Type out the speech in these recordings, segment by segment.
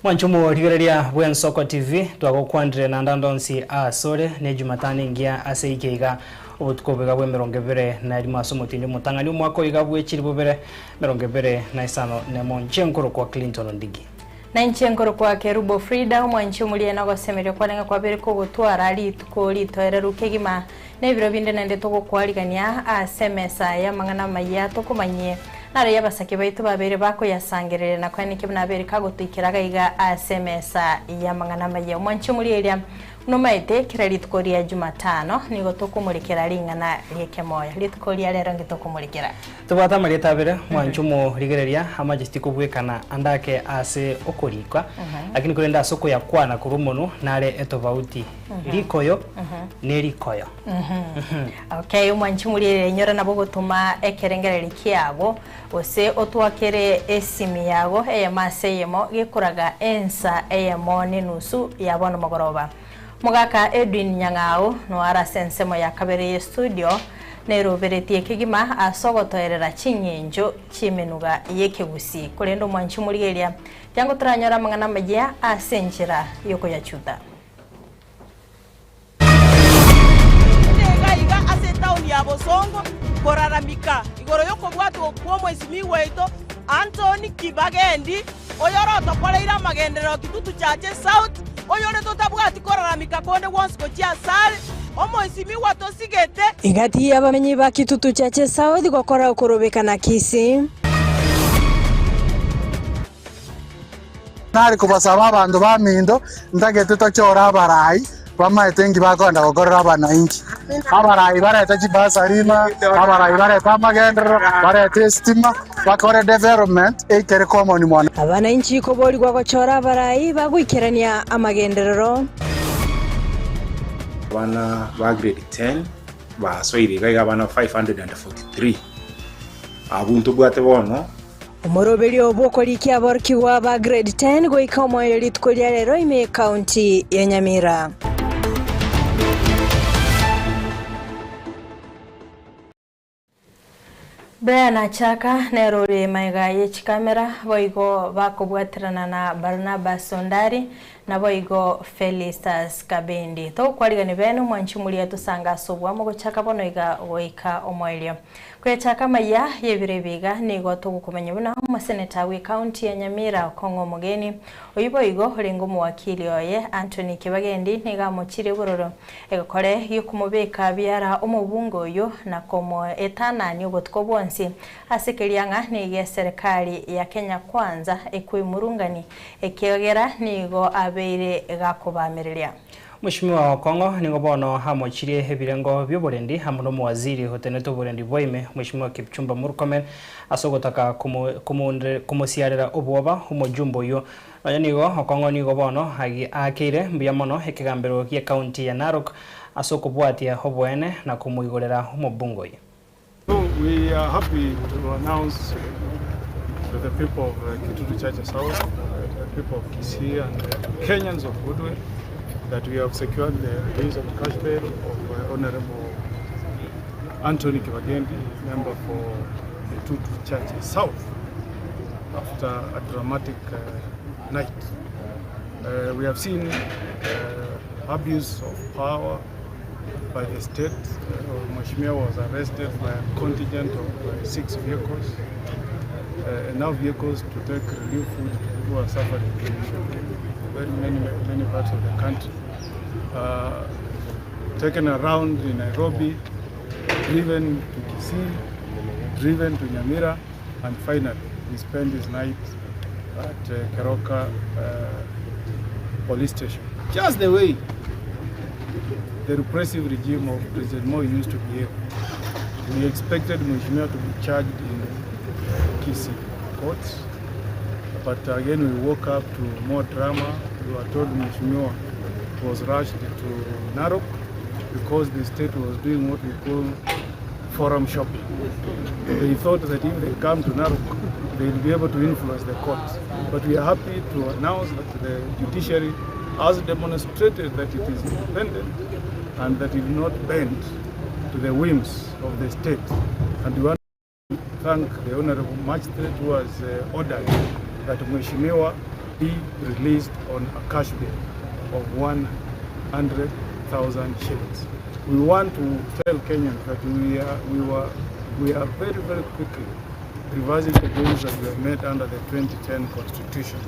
Mwanche omorigereria bw'Ensoko TV, twagokwanire naende ande onsi asore ne Jumatano engiya ase ike iga obotuko obo iga bw'emerongo ebere na erimo ase omotienyi omotang'ani omwaka oiga bwe chilifu bibere emerongo ebere na isano nemo. Inche nkorokwa Clinton Ondigi. Na inche nkorokwa Kerubo Frida, omwanchi omoria na ogosemeria kwane ng'a kwabere kogotwara rituko ritoereru kegima, na ebiro binde naende togokwarigania ase emesa y'amang'ana amayia tokomanyie. Naro y'abasake baito babeire bakoyasangereria na koenekia buna abeire kagotoikera gaiga ase emesa y'amang'ana amayia. Omwanchi omoria eria buna omaete, kera rituko ria Jumatano nigo tokomorekera ring'ana ri'ekemoyo. Rituko ria rero nki tokomorekera? Tobwate amarieta abere, mwanche omorigereria, amache tikobwekana ande ake ase okorikwa, lakini korende ase okoyakwana korwa omonwa nare etobauti. Rikoyo ne rikoyo. Okay, omwanchi omorigereria inyora nabo ogotoma ekerengererio kiago, gose otwakere esimi yago eyemo ase eyemo gekoraga ensa eyemo nenusu ya bono mogoroba. Mogaka Edwin Nyang'au noare ase ensemo ya kabere ye studio neroberetie kegima ase ogotoerera ching'encho chi'emenuga y'ekegusii. Korende omwanchi omorigereria, tiango toranyore amang'ana amayia ase enchera y'okoyachuta. Nigo iga ase etaoni ya Bosongo koraramika igoro y'okobwatwa kw'omoisimigwa oito Anthony Kibagendi, oyore otokoreire amagenderero Kitutu Chache South, oyore totabwati koraramika konde gwonsi gochia asare, omoisimigwa tosigete. Egati y'abamenyi ba Kitutu Chache South gokora okorobekana Kisii. Nare kobasaba abanto baminto, ntagete tochore abarai bamaete inki bakoenda gokorera abanainchi. Abarai barete chibasari ime, abarai barete amagenderero, barete esitima, bakore development eikere common mono. Abanainchi koborigwa gochora abarai bagoikerania amagenderero. Abana ba grade 10 basoire iga iga abana 543 abwo ntobwate bono. Omoroberio bw'okorikia aborokigwa ba grade 10 goika omoerio rituko ria rero ime y'Ekaunti ya Nyamira. Brian Achaka nere ore magega ye chikamera, boigo bakobwaterana na Barnabas Ondari, Naboigo Felistus Kabindi. Togokwarigania bene omwanchi omoria tosange ase obwamo gochaka bono iga goika omoerio. Koyachaka amaya y'ebiro ebi iga nigo togokomanya buna omoseneta bw'ecounty ya Nyamira Okong'o Omogeni, oyio boigo orenge omowakili oye Anthony Kibagendi nigo amochirie bororo egekore gi'okomobeka biara omobunge oyio na komoetanania obotuko bwonsi ase keria ng'a nigo eserekari ya Kenya Kwanza ekoimurungani Ekiagera nigo abeire gakobaamereria. Mweshimiwa Okong'o nigo bono amochirie ebirengo bi'oborendi amo n'omowaziri otenete oborendi bwaime, Mweshimiwa Kipchumba Murkomen, ase ogotaka komosiarera obwoba omojumbe oyio. Nonya nigo Okong'o nigo bono aakeire mbuya mono ekegambero gi'ecounty ya Narok ase okobwatia oboene na komoigorera omobunge oyio. So we are happy to announce to the people of uh, Kitutu Church South, uh, the people of Kisii and the Kenyans of goodwill that we have secured the release of cash bail of uh, Honorable Anthony Kibagendi, member for Kitutu Church South, after a dramatic uh, night. Uh, we have seen uh, abuse of power by the state. Uh, Mheshimiwa was arrested by a contingent of uh, six vehicles, uh, enough vehicles to take relief food to people who are suffering in very many, many parts of the country. Uh, taken around in Nairobi, driven to Kisii, driven to Nyamira, and finally he spent his night at uh, Keroka uh, police station. Just the way the repressive regime of President Moi used to behave. We expected Mheshimiwa to be charged in Kisii courts, but again we woke up to more drama. We were told Mheshimiwa was rushed to Narok because the state was doing what we call forum shopping. They thought that if they come to Narok, they'll be able to influence the courts. But we are happy to announce that the judiciary has demonstrated that it is independent and that it will not bend to the whims of the state. And we want to thank the Honorable Magistrate who has uh, ordered that Mheshimiwa be released on a cash bail of 100,000 shillings. We want to tell Kenyans that we are, we were, we are very, very quickly reversing the gains that we have made under the 2010 Constitution.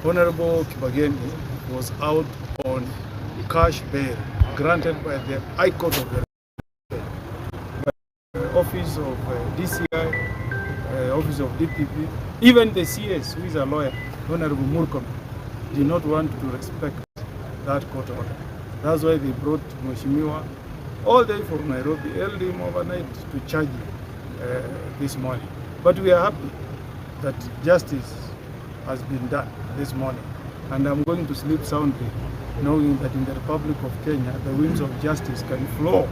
Honorable Kibagendi was out on cash bail granted by the High Court of the office of DCI, office of DPP, even the CS, who is a lawyer, Honorable Murkomen, did not want to respect that court order. That's why they brought Mheshimiwa all the way from Nairobi, held him overnight to charge him this morning. But we are happy that justice has been done this morning. And I'm going to sleep soundly, knowing that in the Republic of Kenya, the winds of justice can flow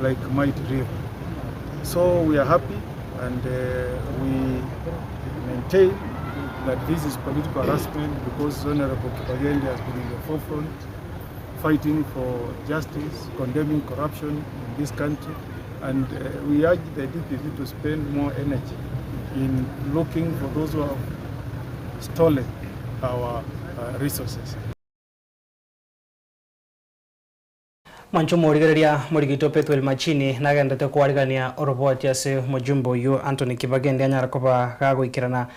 like mighty river. So we are happy and we maintain that this is political harassment because Honorable Kibagendi has been in the forefront fighting for justice, condemning corruption in this country. And we urge the DPP to spend more energy in looking for those who have stolen our resources. Mwanche omorigereria morigito Pethuel Machini nagendete kwarigania oroboti ase omojumbe oyio Anthony Kibagendi anyare koba gagoikerana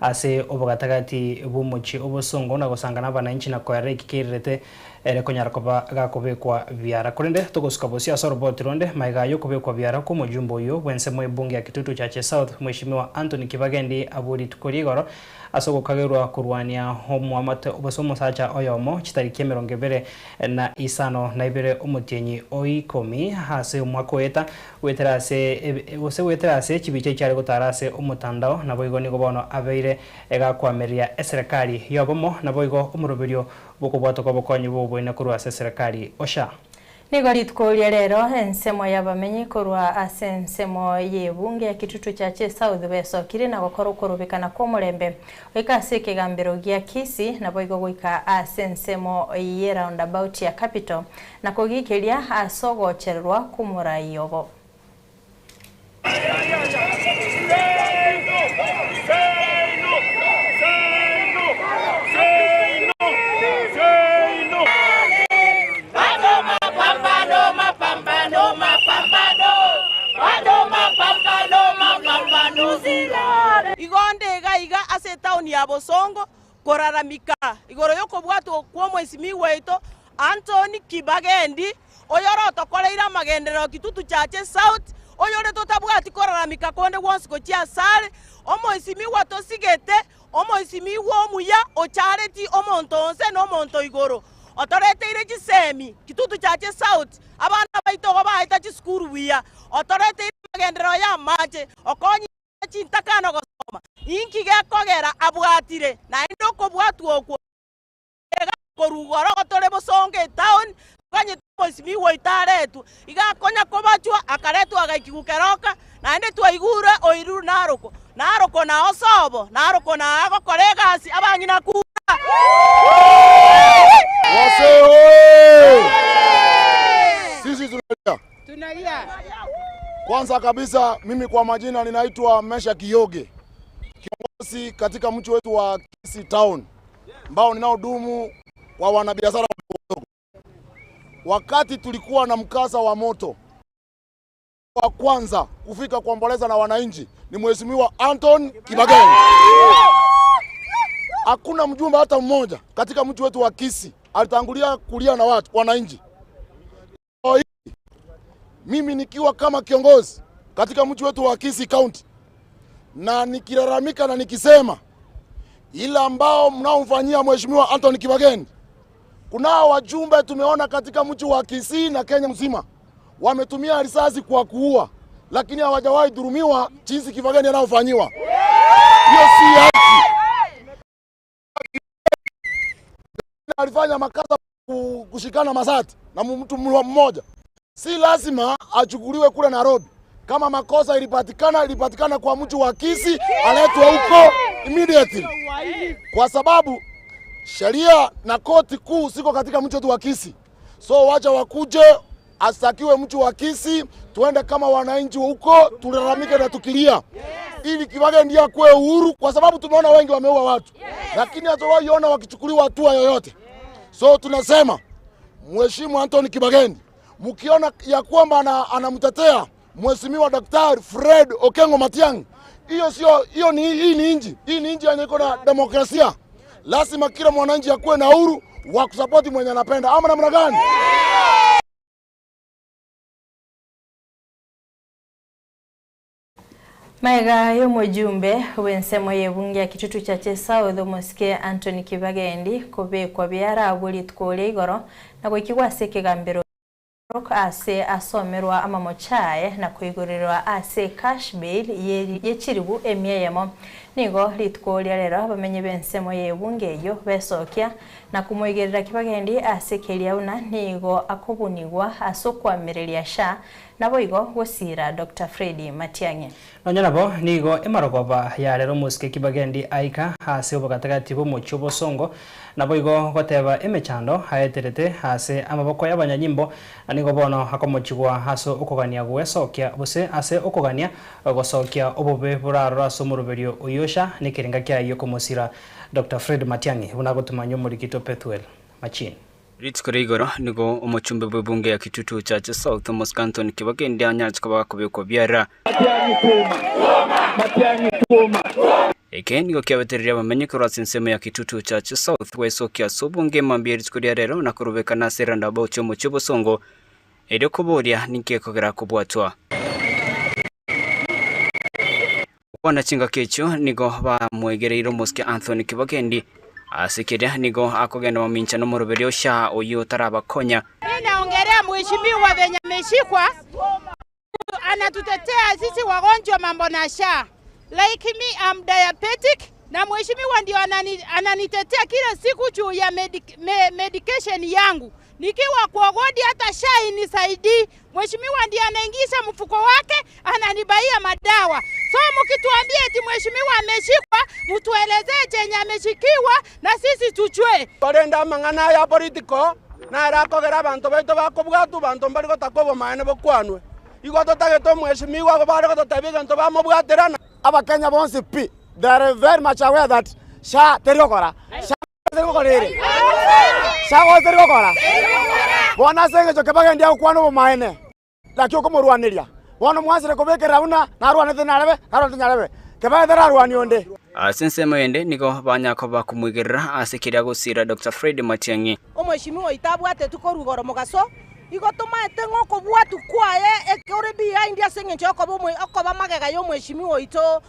ase obogatagati bw'omochie obosongo na gosangana abananchi na koerera eki kererete ere konyara koba gakobekwa biara. Korende togosuka bosio ase oroboti ronde maiga aywo okobekwa biara kwa omojumbe oyio bw'ensemo ebunge ya Kitutu Chache South Mheshimiwa Anthony Kibagendi abwo rituko rigoro Ase ogokagerwa korwania omoamate gose omosacha oyomo chitariki emerongo ebere na isano na ibere omotienyi o ikomi ase omwaka oeta, goetera ase gose goetera ase chibicha echiare gotara ase omotandao, naboigo nigo bono abeire egakoamereria eserekari y'obomo, naboigo omoroberio bw'okobwatoka obokonyi bw'oboina korwa ase eserekari OSHA. Nigo rituko ria rero ensemo y'abamenyi korwa ase ensemo y'ebunge ya Kitutu Chache South besokire na gokora okorobekana kw'omorembe goika ase ekegambero gia Kisii naboigo goika ase ensemo ye roundabout ya Capital na kogiikeria ase ogochererwa kw'omorai obo. Igo nde iga iga ase etaoni ya Bosongo koraramika igoro y'okobwatwa kw'omoisimigwa oito Anthony Kibagendi, oyore otokoreire amagenderero Kitutu Chache South, oyore totabwati koraramika konde gwonsi gochia asare, omoisimigwa tosigete, omoisimigwa omuya ochareti omonto onse na omonto igoro, otoreteire chisemi Kitutu Chache South, abana baito igo baeta chisukuru buya, otoreteire amagenderero y'amache, okonyire chintakana gosoma, inki gekogera abwatire naende okobwatwa okwo? Iga korwa igoro tore bosongo etown, toganyete omoisimigwa oito aretwe. Iga akonya kobachwa, akaretwa agaikigwa keroka, naende twaigure oirure Naroko. Naroko nao sobo, Naroko nao agokora egasi, abang'ina kura. Wazee oye! Sisi tunalia. Kwanza kabisa mimi kwa majina ninaitwa Mesha Kiyoge, kiongozi katika mji wetu wa Kisii Town ambao ninaodumu kwa wanabiashara wadogo. Wakati tulikuwa na mkasa wa moto, wa kwanza kufika kuomboleza na wananchi ni Mheshimiwa Anton Kibagendi. Hakuna mjumbe hata mmoja katika mji wetu wa Kisii alitangulia kulia na watu wananchi. Mimi nikiwa kama kiongozi katika mji wetu wa Kisii County na nikilalamika na nikisema ila ambao mnaomfanyia Mheshimiwa Anthony Kibagendi, kunao wajumbe tumeona katika mji wa Kisii na Kenya mzima wametumia risasi kwa kuua, lakini hawajawahi dhurumiwa jinsi Kibagendi anaofanyiwa. Hiyo si haki. Alifanya makaza kushikana masati na mtu mmoja, si lazima achukuliwe kule Nairobi. Kama makosa ilipatikana, ilipatikana kwa mji wa Kisii, aletwe huko immediately, kwa sababu sheria na koti kuu siko katika mji wetu wa Kisii. So wacha wakuje Astakiwe mtu wa Kisii, tuende kama wananchi wa huko tulalamike na tukilia ili Kibagendi akuwe uhuru, kwa sababu tumeona wengi wameua watu, lakini hatuwahi ona wakichukuliwa hatua yoyote. So tunasema Mheshimu Anthony Kibagendi, mkiona ya kwamba anamtetea Mheshimiwa Daktari Fred Okengo Matiang'i, hiyo sio hiyo, ni hii ni inji hii ni inji yenye iko na demokrasia. Lazima kila mwananchi akuwe na uhuru wa kusapoti mwenye anapenda, ama namna gani? Maega y'omujumbe w'ensemo y'ebunge ya Kitutu Chache South omosike Anthony Kibagendi kobekwa biara abwo rituko ria igoro na goikigwa ase ekegambero ase asomerwa amamochae na koigorerwa ase cash bail yechiribu emia eyemo nigo rituko ria rero abamenyi b'ensemo y'ebunge eyo besokia na kumoigerera Kibagendi ase keria buna nigo akobunigwa ase okwamireria SHA nabo igo gosira Dr. Fred Matiang'i. Nonya nabo nigo emarogoba yarero omosike Kibagendi aika ase obogatagati bw'omochie obosongo nabo igo goteba emechando aeterete ase amaboko y'abanyanyimbo na nigo bono akomochigwa ase okogania gwesokia gose ase okogania gosokia obobe borarora ase omoroberio oyosha nekerenga kiaye okomosira Dr. Fred Matiang'i buna agotumanya omorikito Pethuel Machini. Rituko ria igoro nigo omochumbe bw'ebunge ya Kitutu Chache South Omosike Anthony Kibagendi anyarete koba gakobekwa biara. Eke nigo kiabetereria abamenyi korwa ase ensemo ya Kitutu Chache South gwesokia ase obonge mambia rituko ria rero na korobekana ase roundabout y'omochie obosongo erio koboria ninki gekogera kobwatwa. Gokwana chingaki echio nigo bamwegereire omosike Anthony Kibagendi ase keria nigo akogenda mamincha nomoroberio SHA oyio otarabakonya. Mimi naongelea mheshimiwa venye ameshikwa, anatutetea sisi wagonjwa mambo na SHA. Like me I'm diabetic na mheshimiwa ndio ananitetea kila siku juu ya medication yangu. Nikiwa kwa wodi hata SHA inisaidii. Mheshimiwa ndiye anaingisha mfuko wake ananibaia madawa. So mkituambia eti mheshimiwa ameshikwa, mtuelezee chenye ameshikiwa na sisi tujue. Barenda mang'ana ya politiko na arakogera abantu baito bakobwatu bantu mbari gotaka maene bokwanwe. Igo totagete mheshimiwa go bare gototebi egento bamobwaterana. Abakenya bonsi pi they are very much aware that SHA terigokora. SHA terigokora ere. SHA go terigokora. Bona ase eng'encho Kibagendi agokwana obomaene lakini okomorwaneria bono mwasire kobekera buna narwanete narebe narwanete nyarebe Kibagendi tararwani onde. Ase ensemo ende nigo banyakoba kumwigerera ase keria gosira Dr. Fred Matiang'i. Omheshimiwa itabwate tukorugoro mogaso igo tomaete ng'okobwatu kwaye ekore behind ase eng'encho yokoba okoba magega ya omheshimiwa oito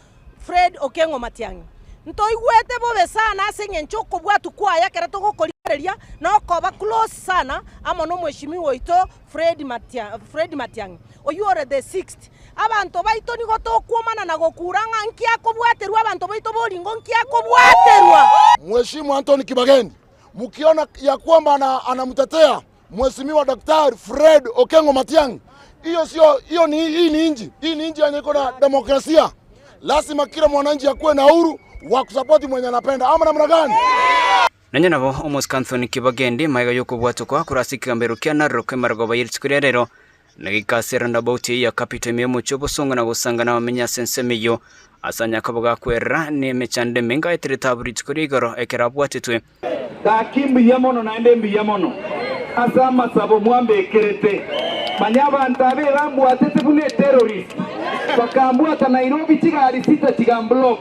Fred Okengo Matiang'i. Ntoigwete bobe sana ase eng'encho okobwatu kwaye ekero togokorigereria na okoba close sana amo na omheshimiwa oito Fred Matiang'i oyu ore the sixth. Abanto baito nigo tokwomana na gokura ng'a nki akobwaterwa abanto baito boringo nki akobwaterwa. Mheshimu Anthony Kibagendi, mkiona ya kwamba anamtetea Mheshimiwa Daktari Fred Okengo Matiang'i, hiyo sio hiyo, ni hii ni inji hii ni inji yenye iko na demokrasia. Lazima kila mwananchi akuwe na uhuru wa kusapoti mwenye anapenda, ama namna gani? Nonye nabo omosike Anthony Kibagendi maiga yokobwatokwa korwa ekegambero kia Narok emarogoba ye rituko ria rero nagikase roundabout ya Capital ime omochie obosongo na gosanga nabamenyi ase ensemo eyio ase anyakabo gakwerera na emechando emenge aeterete abwo rituko ria igoro ekero abwatetwe. Gaki mbuya mono naende mbuya mono ase amasabo mwambekerete manya abantu abe bambwatete buna eterrorist bakambwata Nairobi chigari sita chigamblock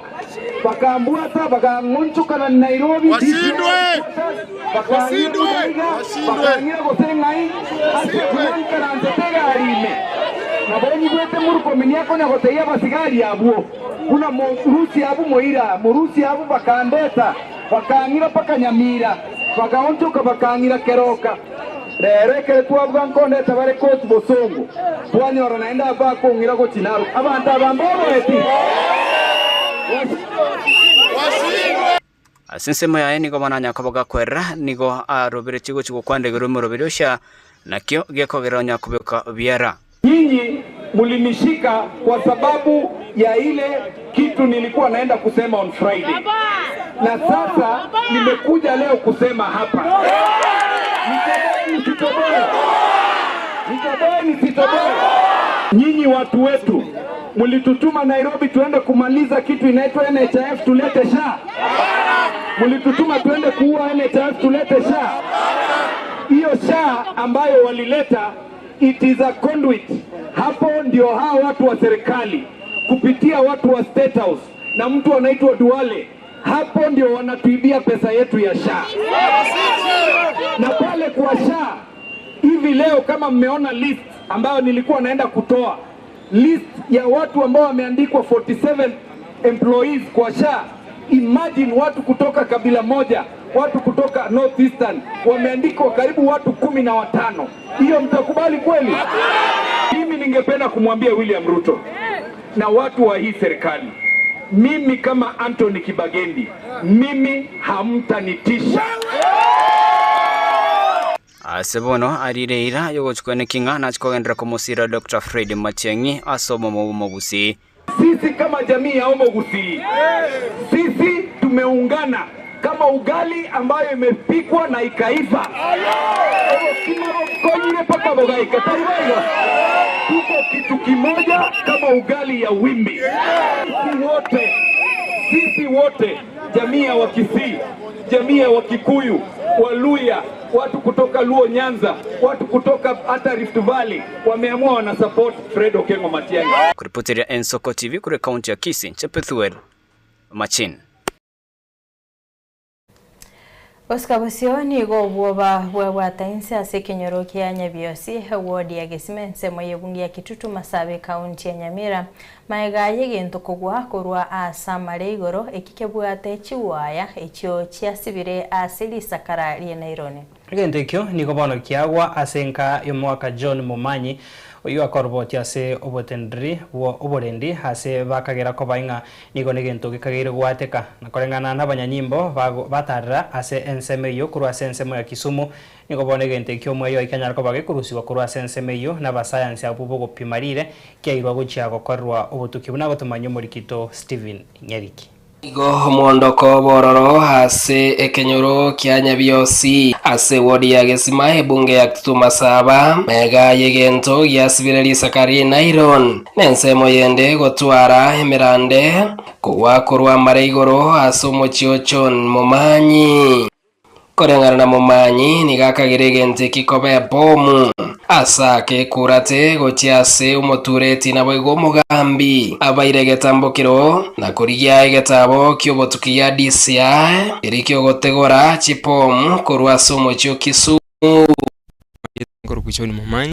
bakambwata bakang'onchokana Nairobi Washindwe! Washindwe! Bakang'ira gose ng'ai ase kunankaranzete egari ime nabonyigwete murukomini akonya goteiya abasigari abwo buna morusi abu moira morusi abu bakandeta bakang'ira mpaka Nyamira bakaonchoka bakang'ira Keroka rero ekere twabwa nkondeta bare koti bosongo twanyora naende abakong'ira gochinaru abantu aba mboboeti. Ase ensemo yaye nigo bananyaka bagakwerera nigo aroberetie gochi gokwandegerwa omoroberi osha nakio gekogera onya kobeka biara. Nyinyi mulinishika kwa sababu ya ile kitu nilikuwa naenda kusema on Friday, na sasa nimekuja leo kusema hapa. Nitoboe, nisitoboe? Nitoboe nisitoboe? Nyinyi watu wetu mulitutuma Nairobi tuende kumaliza kitu inaitwa NHIF tulete SHA? Mulitutuma tuende kuua NHIF tulete SHA? Hiyo SHA ambayo walileta, it is a conduit. Hapo ndio hao watu wa serikali kupitia watu wa State House na mtu anaitwa Duale, hapo ndio wanatuibia pesa yetu ya SHA. Na pale kwa SHA hivi leo, kama mmeona list ambayo nilikuwa naenda kutoa list ya watu ambao wameandikwa 47 employees kwa SHA. Imagine watu kutoka kabila moja, watu kutoka North Eastern wameandikwa karibu watu 15. Hiyo mtakubali kweli? Mimi ningependa kumwambia William Ruto na watu wa hii serikali, mimi kama Anthony Kibagendi, mimi hamtanitisha. Ase bono arire eira y'ogochukana eking'a nache kogenderera komosira Doctor Fred Matiang'i ase obomo bw'omogusii. Sisi kama jamii ya Omogusii, sisi tumeungana kama ugali ambayo imepikwa na ikaiva. Obokima bokonyire paka bogaika tari boigo. Tuko kitu kimoja kama ugali ya wimbi. Sisi wote, sisi wote jamii ya Wakisii, jamii ya Wakikuyu, Waluya, watu kutoka Luo Nyanza, watu kutoka hata Rift Valley wameamua wana support Fred Okengo Matiang'i. Kuripoteria Ensoko TV kure county ya Kisii, Chepethuel Machin. Gosika bosio nigo obwoba bwabwata inse ase ekenyoro kia Nyabiosi, eward ya Gesima ensemo y'ebunge ya Kitutu Masabe ekaunti ya Nyamira. Magega y'egento kogwa korwa ase amare igoro eki kebwate chigwaya echio chiasibire ase risakara rie Naironi. Egento ekio nigo bono kiagwa ase enka y'omogaka John Momanyi, oyio akorobotia ase oboteneneri bwo oborendi ase bakagera koba ing'a nigo negento gekageire goateka. Na koreng'ana nabanyanyimbo batarera ase ensemo eyio korwa ase ensemo ya Kisumu, nigo bono egento ekio omweyo oikanyara koba gekorusigwa korwa ase ensemo eyio nabasayansi abwo bogopima rire kiairwa gochia gokorerwa obotuki buna gotomanyia omorikito Stephen Nyariki. Igo omondoko bw'ororo ase ekenyoro kia Nyabiosi, ase ewodi ya Gesima, ebunge ya Kitutu Masaba, mega y'egento giasibire risaka ri'enairon, nensemo yende gotwara emerande kogwa korwa amare igoro ase omochie o John Momanyi. Koreng'ana na momanyi, nigo akagera egento eki koba ebomu, ase akekurate gochia ase omotureti naboigo omogambi abaire egetambokero na korigia egetabo ki'obotuki gia DCI keria ki'ogotegora chibomu korwa ase omochie o Kisumu. Nkorokwa John Momanyi,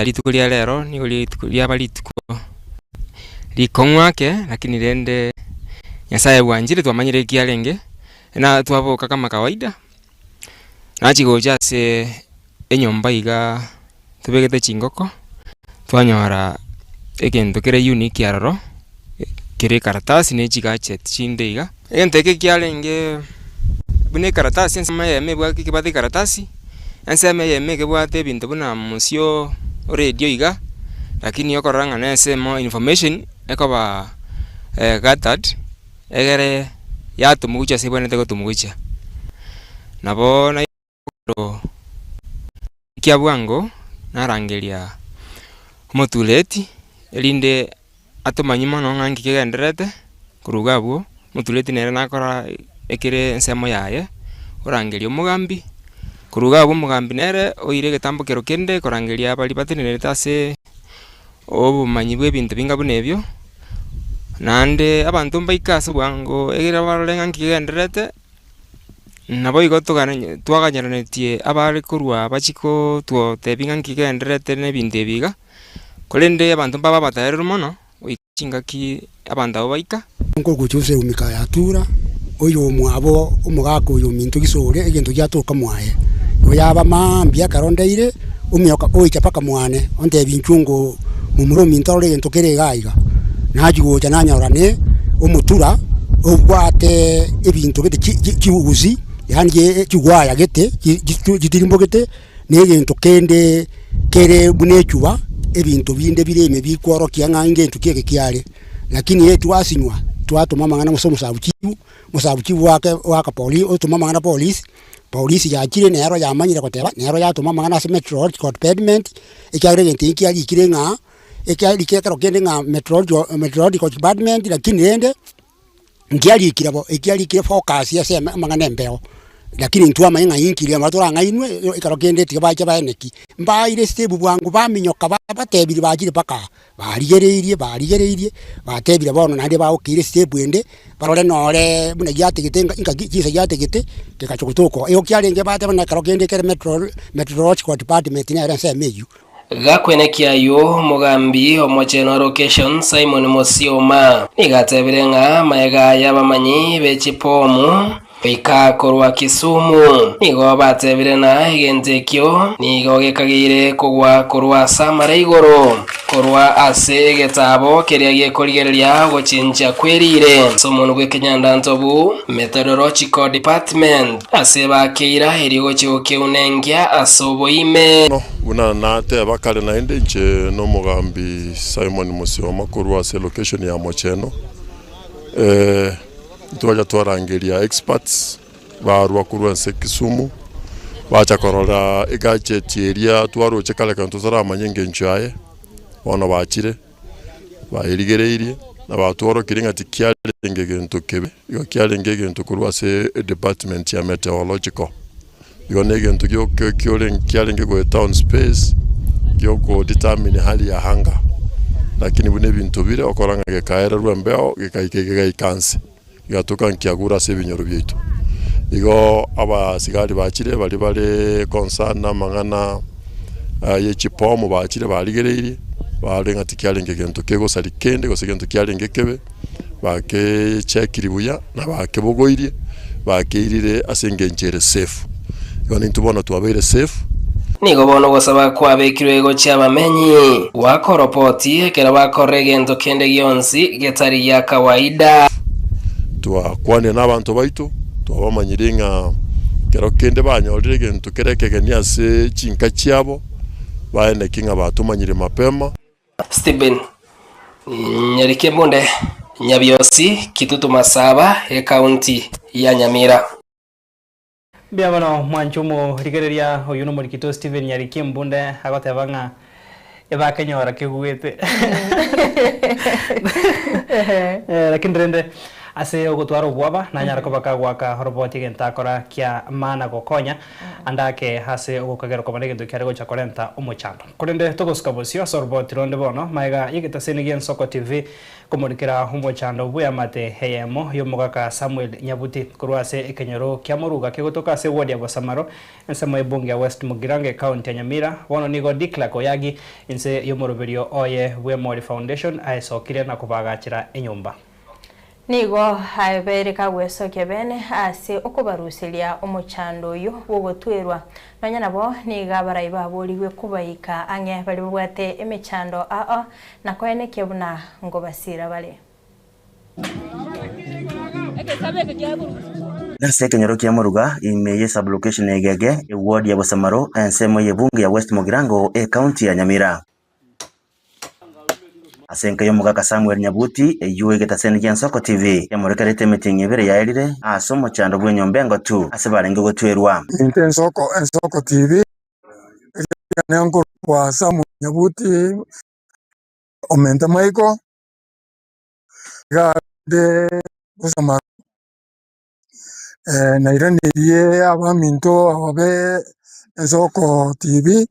rituko ria rero nigo rituko riaba rituko rikong'u ake, lakini rende Nyasaye bwanchire twamanyire eki arenge, na twaboka kama kawaida, nachia gocha ase enyomba igaa tobegete chingoko, twanyora egento kere unique aroro, kere ekaratasi na echigadget chinde iga. Egento eke kiarenge buna ekaratasi ensemo eyemo ebwate ekebwate ekaratasi, ensemo eyemo ekebwate ebinto buna mosio oradio iga, lakini okorora ng'a na ensemo information ekoba gathered. Egere yatomwa gochia ase ebwenerete gotomwa gochia. Nabo naigoro kia bwango narangeria omotureti erinde atomanyie mono ng'a nki kegendererete korwa iga abwo, omotureti nere nakora ekere ensemo yaye, orangeria omogambi, korwa iga abwo omogambi nere oire egetambo kero kende korangeria baria batenenerete ase obomanyi bw'ebinto binga buna ebio, naende abanto mbaike ase obwango ekero barore ng'a nki kegendererete, naboigo togana twaganyeranetie abare korwa bachie kototebia ng'a nki kegendererete na ebinto ebi iga, korende abanto mbabe abataereru mono, goika chingaki abanto abwo baika. Nkogocha ase emika ya Tura, oyomwabo omogaka oyo ominto gisore egento giatoka mwaye. Igo yaba mambia ekero ndeire, omioka oicha mpaka mwane, ontebia inchuo ngo momura ominto arore egento kere iga iga. Nachia gocha nanyora ne omotura obwate ebinto gete chi chi chiusi, yaani chigwaya gete chitirimbogete. na egento kende kere buna echuba, ebinto binde bire ime bikworokia ng'a ngento ki eke kiare. Lakini eye twasinywa, twatoma amang'ana gose omosabu chifu, omosabu chifu oaka oaka poli otoma amang'ana polisi, Polisi yachire nero yamanyire goteba, nero yatoma amang'ana ase meteorological department, ekiagera egento eki kiarikire ng'a ekiarikire ekero kende ng'a meteorological department lakini rende nkiarikire bo, ekiarikire focus ase amang'ana embeo. Lakini intwe twamanya ng'a inki riria torang'ainwe ekero kende tiga bache baeneki. Mbaire step bwango baminyoka batebirie bachire mpaka aa, barigereirie barigereirie, batebire bono naende bagokeire step ende, barore nore buna giatigete inga chinsa giatigete, kegacha gotoka oo. Igo kiarenge bateba na ekero kende ekere meteorological department nere ensemo eywo. Gakwenekia ayio, omogambi omochenu location Simon Musioma nigo atebire ng'a amaega y'abamanyi be chipomu goika korwa Kisumu nigo batebire na egento ekio nigo gekageire kogwa korwa ase amare igoro korwa ase egetabo keria gekorigereria ogochenchia kw'erire ase omonwa bw'ekenyandantobu Methodological Department. Ase bakeira erio gochia gokeunenkia ase oboime. Buna nateba kare naende, inche nomogambi Simon Musioma korwa ase location ya Mocheno, ntwacha twarangeria experts barwa korwa ense Kisumu, bacha korora egadget eria twaroche kare ekero totaramanya engencho yaye, bono bachire. Bayerigereirie, na batworokirie ng'a tikiarenge egento kebe, igo kiarenge egento korwa ase edepartment ya meteorological. Igo na egento gioka kiarenge goeta on space, giokodetermine hali ya anga. Lakini buna ebinto bire, okora ng'a gekaererwa embeo, gekaika gegaika nse, gegatoka nkiagure ase ebinyoro biaito. Igo abasigari bachire baria bare concerned na amang'ana ye chibomu bachire barigereirie, barore ng'a tikiarenge gento kegosari kende gose gento kiarenge kebe, bakechekirie buya na bakebogoirie, bakeirire ase engencho ere safe. Igo nintwe bono twabeire safe. Nigo bono ogosaba kwabekirwe gochia abamenyi gwakoropoti ekero bakorora egento kende gionsi getari gia kawaida. Twakwanire nabanto baito, twabamanyirie ng'a ekero kende banyorire egento kere ekegeni ase chinka chiabo, baeneki ng'a batomanyire mapema. Stephen Nyarikebunde, Nyabiosi, Kitutu Masaba, Ekaunti ya Nyamira. Mbuya mono mwanche omorigereria oyio nomorikito Stephen Nyariki Embunde agoteba ng'a ebakenyora keguete. Lakini rende ase ogotwara obwoba nanyara koba kagoaka oroboti egento akora kia maana gokonya ande ake ase ogokagera koba negento kiare gocha korenta omochando. Korende togosuka bosio ase oroboti ronde bono magega y'egetaseni gi'Ensoko TV Komorikera omochando bw'eamate eyemo y'omogaka Samuel Nyabuti korwa ase ekenyoro kia Moruga kegotoka ase eward ya Bosamaro, ensemo y'ebunge ya West Mugirango ecounty ya Nyamira, bono nigo Declerk Oyagi inse y'omoroberio oye bw'Emori Foundation aesokire na kobaagachera enyomba. Nigo abeire kagwesokia bene ase okobaruseria omochando oyio bw'ogotwerwa. Nonya nabo nigo abarai baborigwe kobaika ang'e baria babwate emechando ao na koenekia buna ngobasiira bare. Ase ekenyoro kia Moruga, ime ye sub-location ya Egege, eward ya Bosamaro, ensemo y'ebunge ya West Mugirango, ecounty ya Nyamira. Ase enka y'omogaka Samuel Nyabuti, eyio egetaseni gi'Ensoko TV yamorekerete emetienyi ebere yaerire ase omochando bw'enyomba engotu ase barenge gotwerwa. Into Ensoko Ensoko TV, eria nenkorokwa Samuel Nyabuti, omente Michael, iga ande Bosamaro, nairaneirie abaminto aba be Ensoko TV,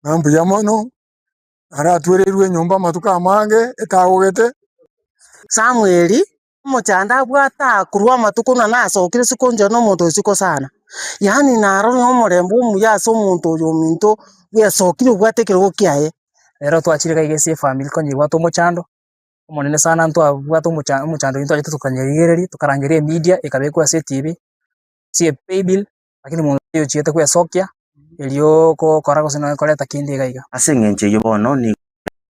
ng'a mbuya mono, aratwereirwe enyomba amatuko amange etagogete. Samweli, omochando abwate aa korwa amatuko na nasokire isiko inche nomonto oisiko sana, yaani narorire omorembe omuya ase omonto oyo ominto bwesokire obwate ekerogo kiaye. Rero twachire iga iga ase efamiri konya ebwate omochando, omonene sana ntwabwate omocha omochando oyio ntwachete tokanyerigereria, tokarangeria emedia ekabekwa ase etv, ase epaybill, lakini monto taiyo ochiete gwesokia, erio gokora gose nonye koreta kende iga iga. Ase engencho eyio bono nigo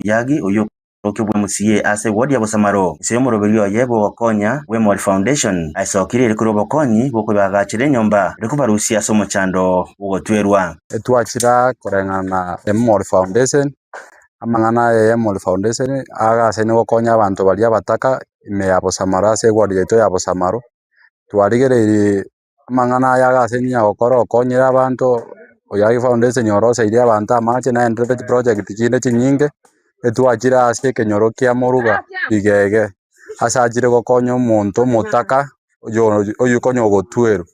Oyagi oyio Oboke bwa MCA ase eward ya Bosamaro, inse y'omoroberi oye bw'ogokonya bw'Emori Foundation, aesokirie ere korwa obokonyi bw'okobaagachera enyomba ere kobarusia ase omochando bw'ogotwerwa. Etwachira koreng'ana na Emori Foundation, amang'ana aya ya Emori Foundation agasaine gokonya abanto baria abataka ime ya Bosamaro ase eward yaito ya Bosamaro, twarigereirie. Amang'ana aya iga ase ninya gokora okonyire abanto, Oyagi Foundation oroseirie abanto amache naenderete chiproject chinde chinyinge, etwachire ase ekenyoro kia Moruga Rigege, ase achire gokonya omonto omotaka oyo oywo konya ogotwerwa.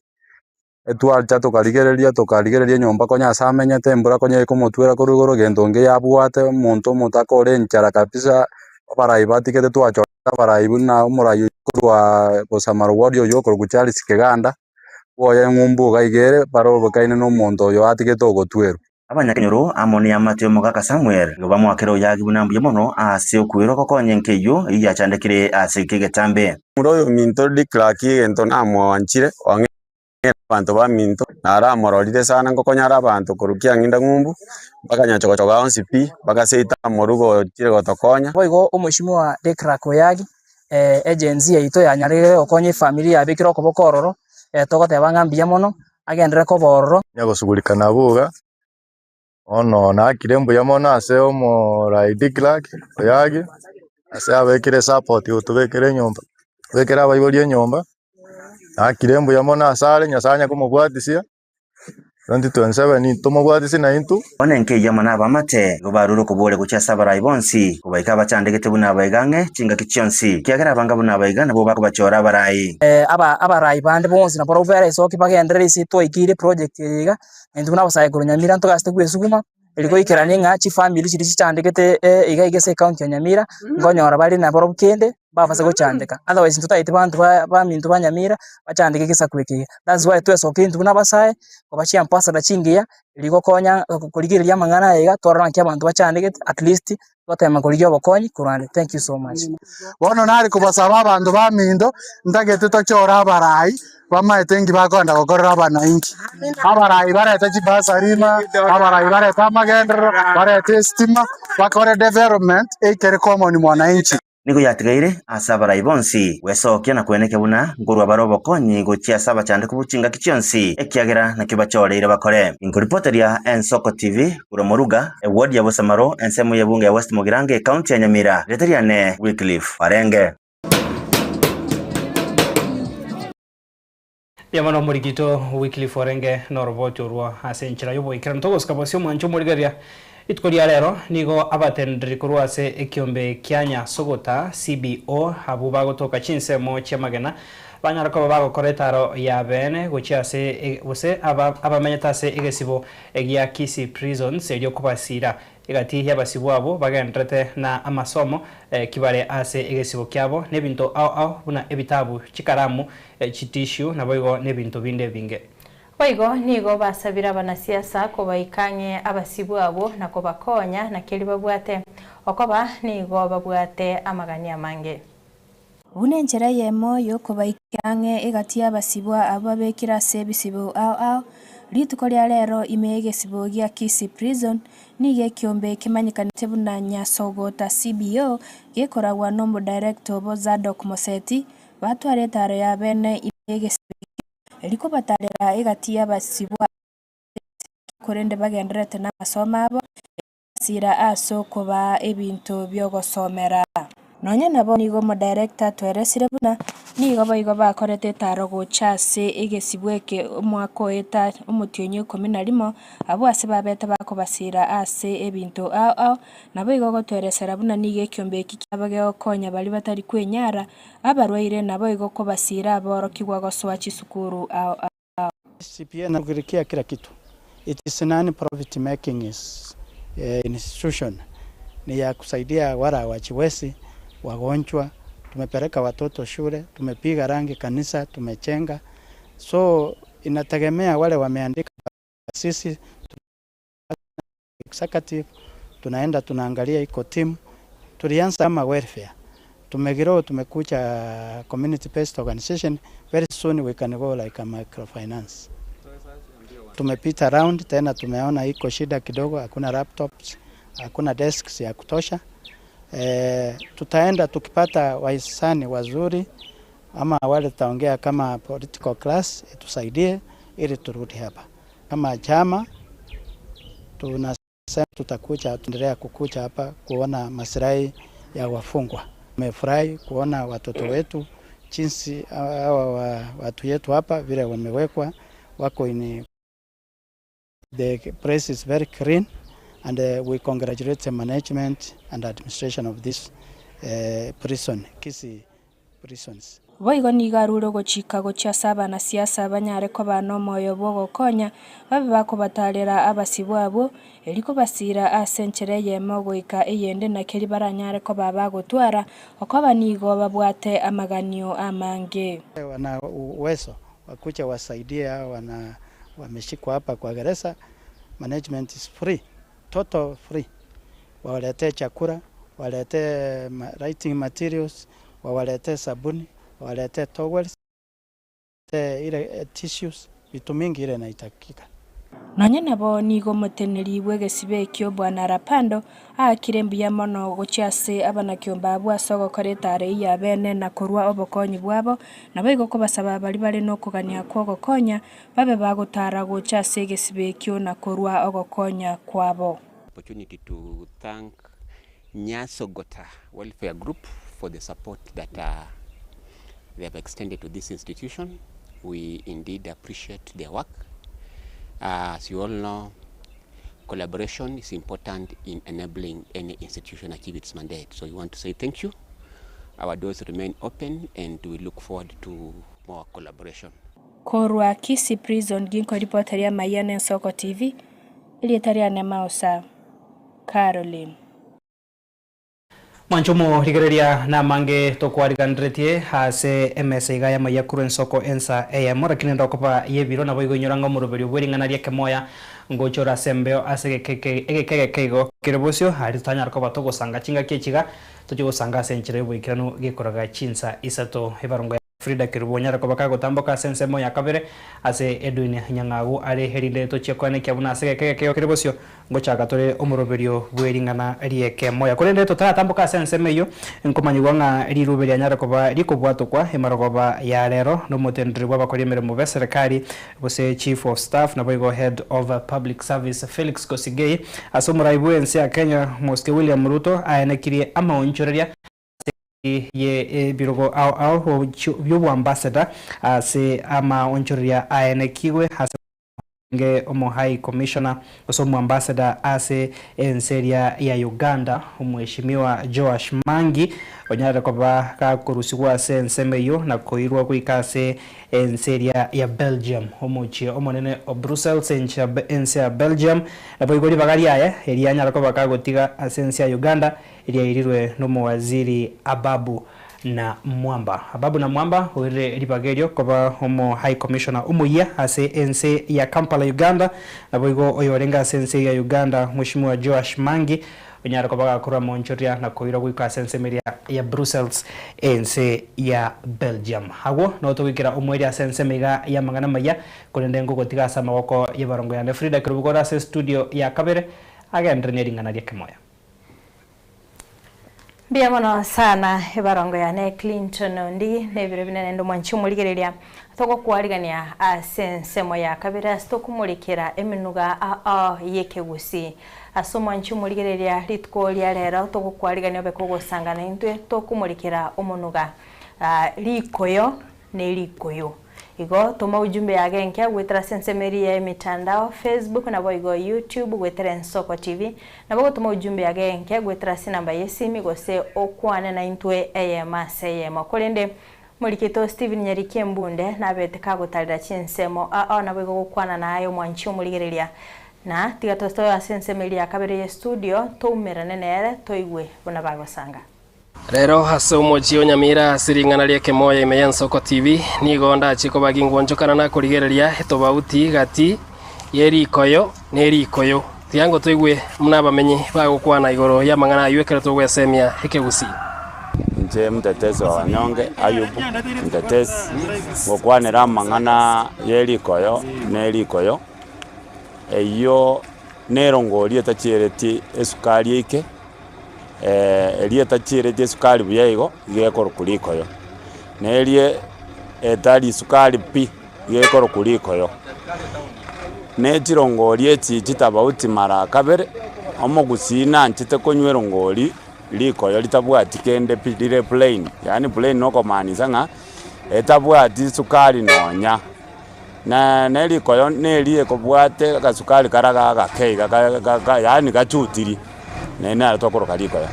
Etwacha tokarigereria tokarigereria enyomba konya ase amenyete embura konya ekomotwera korwa igoro gento nge yabwate omonto omotaka ore enchara kabisa, abarai batigete twachorete abarai buna omorai oywo korwa Bosamaro ward oywo okorokwa Charles Keganda, bwoye eng'umbu iga iga ere, bare obokaine na omonto oyo atigete ogotwerwa. Abanyakenyoro amo neamate y'omogaka Samuel nigo bamoakera oyagi buna mbuya mono ase okwerwa gokonya enka eyio eyio yachandekire ase egeka egetambe. Momura oyominto Declark egento namwanchire, oang'eire abanto baminto, naramororire sana ngokonyara abanto korwa kiang'inda ng'umbu, mpaka nyachogochoga onsi pi, mpaka seito amoruga ochire gotokonya. Boigo omweshimiwa Declark Oyagi, agency yaito yanyarire gokonya efamiri yabekire okoboko ororo, togoteba ng'a mbuya mono, agenderere koba ororo. Nyagosugurika nabwo iga, bono nakire mbuya mono ase omorai Declark Oyagi, ase abekire esupport gotobekera enyomba, kobekera abaibori enyomba, nakire mbuya mono ase are, Nyasaye anye komobwatisia, 2027 tomobwatisie naintwe. Bono enka eyio amo nabamate nigo barure okoboria gochia ase abarai bonsi, kobaika abachandegete buna abaiga ang'e chingaki chionsi, ekiagera abanga buna abaiga nabwo bakobachora abarai. Abarai bande bonsi nabarabwo beresoki bagenderere ase twaikeire project eye iga, naintwe buna abasae korwa Nyamira ntogachete kwesuguma, eri goikerania ng'a chifamiri chiria chichandegete iga iga ase ecounty ya Nyamira, nkonyora bare nabarabwo kende mbabase gochandeka. Otherwise intwe totagete banto ba baminto ba Nyamira bachandeke egesaku eke iga. That's why twesokia intwe buna abasae, koba chiambassador chingiya, rigokonya korigereria amang'ana aya iga twarora naki abanto bachandegete at least twatema korigia obokonyi korwa ande. Thank you so much. Bono nare kobasaba abanto baminto, ntagete tochore abarai bamaete nki bakoenda gokorera abanainchi. Abarai barete chibasari ime, abarai barete amagenderero, barete estima, bakore development eikere common mwananchi. Nigo yatigaire ase abarai bonsi gwesokia na kweneka buna nkorua bare obokonyi gochia ase abachandeku bo chingaki chionsi, ekiagera nakio bachoreire bakore. Inkoripoteria Ensoko TV korwa Moruga, eward ya Bosamaro, ensemo y'ebunge ya West Mugirango, ecounty ya Nyamira. Erieta riane Wycliffe Orenge. Mbuya mono omorikito Wycliffe Orenge noroboti orwo ase enchera y'oboikeranu. Togosika bosio omwancho omorigereria. Rituko ria rero nigo abateneneri korwa ase ekiombe kia Nyasogota, CBO, abwo bagotoka chinsemo chi'amagena banyare koba bagokora etaro ya beene gochia ase gose abamenyete ase egesibo gia Kisii Prisons erio kobasiira Egati y'abasibwa abwo bagendererete na amasomo kibare ase egesibo kiabo, n'ebinto ao ao buna ebitabu, chikaramu, chitishu, naboigo n'ebinto binde ebinge. Boigo nigo basabire abanasiasa kobaika ang'e abasibwa abwo na kobakonya na keria babwate, okoba nigo babwate amagani amange. Buna enchera eyemo y'okobaika ang'e egati y'abasibwa abwo babekire ase ebisibo ao ao, rituko ria rero ime y'egesibo gia Kisii Prison nigo ekiombe kemanyekanete buna Nyasogota CBO gekoragwa n'omodirector obo Zadok Moseti batware etaro ya bene ime y'egesibo ekio erio kobatarera egati y'abasibwa korende bagendererete namasomo abo Sira ase okobaa ebinto bi'ogosomera. Nonya nabo nigo omodirector atweresire buna nigo boigo bakorete etaro gocha ase egesibwa eke omwaka oeta omotienyi o ikomi na rimo, abwo ase babete bakobasira ase ebinto ao ao, naboigo ogotweresera buna nigo ekiombe eki kiabo gegokonya baria batari kwenyara, abarwaire naboigo kobasira aborokigwa gosoa chisukuru ao ao. CPA inashughulikia kila kitu. It is non profit making institution. Ni ya kusaidia wale hawajiwezi, wagonjwa, tumepeleka watoto shule, tumepiga rangi kanisa, tumechenga. So inategemea wale wameandika sisi executive tunaenda tunaangalia iko team. Tulianza kama welfare. Tumegrow tumekuja community based organization very soon we can go like a microfinance. Tumepita round tena tumeona iko shida kidogo, hakuna laptops, hakuna desks ya kutosha. E, tutaenda tukipata wahisani wazuri ama wale tutaongea kama political class itusaidie ili turudi hapa kama chama tunasema tutakuja, tuendelea kukuja hapa kuona maslahi ya wafungwa. Tumefurahi kuona watoto wetu Jinsi hawa watu yetu hapa vile wamewekwa wako in the place is very clean and we congratulate the management and administration of this prison, Kisii prisons. Boigo nigo arure ogochika gochia ase abanasiasa banyare koba nomoyo bw'ogokonya, babe bakobatarera abasibwa abwo, erio kobasiira ase enchera eyemo goika eyende na keria baranyare koba bagotwara, okoba nigo babwate amaganio amange. Wana uwezo wakuja wasaidie hao wana wameshikwa hapa kwa gereza, management is free, total free. Wawaletee chakula, wawaletee writing materials, wawaletee sabuni, wawaletee towels, ile tissues, vitu mingi ile inahitajika. Nonya nabo nigo omoteneneri bw'egesibo ekio Bwana Rapando aakire mbuya mono gochia ase abanakiombe abwo ase ogokora etaara eyio y'abene na korua obokonyi bwabo, naboigo kobasaba baria bare nokogania kw'ogokonya babe bagotara gocha ase egesibo ekio na korua ogokonya kwabo. Opportunity to thank Nyasogota Welfare Group for the support that they have extended to this institution. We indeed appreciate their work. As you all know, collaboration is important in enabling any institution achieve its mandate. So we want to say thank you. Our doors remain open and we look forward to more collaboration. Korwa Kisii Prison ginkoripota ri'amayia n'Ensoko TV, erieta riane Mausa Caroline. Mwanche omorigereria namange tokwariganiretie ase emesa iga y'amaiya korwa ensoko ensa eyemo, lakini ndokoba y'ebiro naboigo inyora ng'a omoroberio bw'ering'ana ri'ekemoya ngocha ore ase embeo ase egeka egeke egeke igo kere bosio, aria totanyara koba togosanga chingaki echi iga, tochie gosanga ase enchera y'oboikeranu gekoraga chinsa isato ebarongo ya Frida Kerubo onyare koba kagotamboka ase ensemo ya kabere ase Edwin Nyang'agu are erinde tochie koenekia buna ase egeka egeke kere bosio ngochaka tore omoroberio bw'ering'ana ri'ekemoya. Korende totaratamboka ase ensemo eyio, nkomanyigwa ng'a rirube rianyare koba rikobwatokwa emarogoba ya rero nomoteneneri bw'abakori emeremo b'eserekari gose Chief of Staff naboigo Head of Public Service Felix Kosigei ase omorai bw'ense ya Kenya Mosike William Ruto aenekirie amaonchoreria ase ye ebirogo ao ao bi'oboambassador ase amaonchoreria aenekigwe ase orenge omo High Commissioner gose omoambassador ase ense eria ya Uganda Omweshimiwa Joash Mangi onyarire koba gakorusigwa ase ensemo eyio na koirwa goika ase ense eria ya Belgium omochie omonene o Brussels ense ya Belgium naboigo ribaga riaye erianyara koba kagotiga ase ense ya Uganda Riairirwe nomowaziri Ababu na Mwamba. Ababu na Mwamba oirire ribaga erio koba omo High Commissioner omoyia ase ense ya Kampala Uganda, naboigo oyorenge ase ense ya Uganda Mweshimiwa Joash Mangi onyare koba gakorwa monchoria na koirwa goika ase ensemo eria ya Brussels ense ya Belgium. Agwo noo togoikera omoerio ase ensemo iga y'amang'ana amayia, korende ngogotiga ase amaboko y'ebarongo yane Frida Kerubo ore ase estudio ya kabere agenderere nering'ana ri'ekemoya. Mbuya mono sana ebarongo yane Clinton Ondigi na ebiro binene naende omwanchi omorigereria togokwarigania ase ensemo ya kabere ase tokomorekera eminuga ao y'ekegusii. Ase omwanchi omorigereria rituko ria rero togokwarigania obe kogosanga naintwe tokomorekera omonuga rikoyo ne rikoyo. Igo toma ujumbe yage enke goetera ase ensemo eria ya emitandao, Facebook naboigo YouTube goetera Ensoko TV. Nabo gotoma ujumbe yage enke goetera ase enamba y'esimi gose okwane naintwe eyemo ase eyemo. Korende morikito Stephen Nyariki Embunde nabete kagotarera chinsemo ao naboigo gokwana naye omwanchi omorigereria. Na tiga tosoe ase ensemo eria ya kabere ye studio toumerane nere toigwe buna bagosanga. Rero ase omochie o Nyamira ase ring'ana ri'ekemoyo ime y'Ensoko TV, nigo ndachie kobagia ngwonchokana na korigereria etobauti gati y'erikoyo na erikoyo. Tiga ngotoigwe buna abamenyi bagokwana igoro y'amang'ana ayio ekero togwesemia ekegusii. Inche mtetezi wa wanyonge Ayubu, mtetezi, ngokwanera amang'ana y'erikoyo na erikoyo, eyio nerongori etachiereti esukari eike. Eria etachieretie esukari buya igo, iga ekorokwa rikoyo, na eria etari sukari pi, iga ekorokwa rikoyo. Na echirongori echi chitabauti mara kabere, omogusii nanchete konywa erongori rikoyo ritabwati kende pi, rire plain, yaani plain nokomaanisa ng'a etabwati sukari nonya. Na na erikoyo neri ekobwate agasukari kara gagake iga ga yaani gachutiri, naende naro tokoroka rikoyo.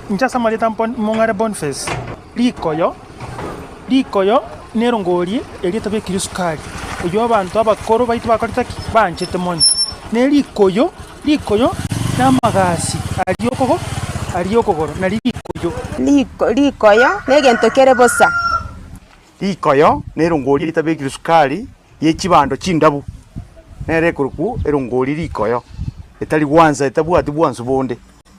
Inche ase amarieta Mong'are Boniface, rikoyo, rikoyo nerongori eria etabekiri esukari, oywo abanto abakoro baito bakorete ki? Banchete mono. Ne rikoyo, rikoyo na amagasi aria okogo aria okogoro nari rikoyo. Riko rikoyo negento kere bosa. Rikoyo nerongori ritabekiri sukari ye chibando chindabu, nere ekorokwa erongori rikoyo, etari gwansa etabwati bwansu bonde.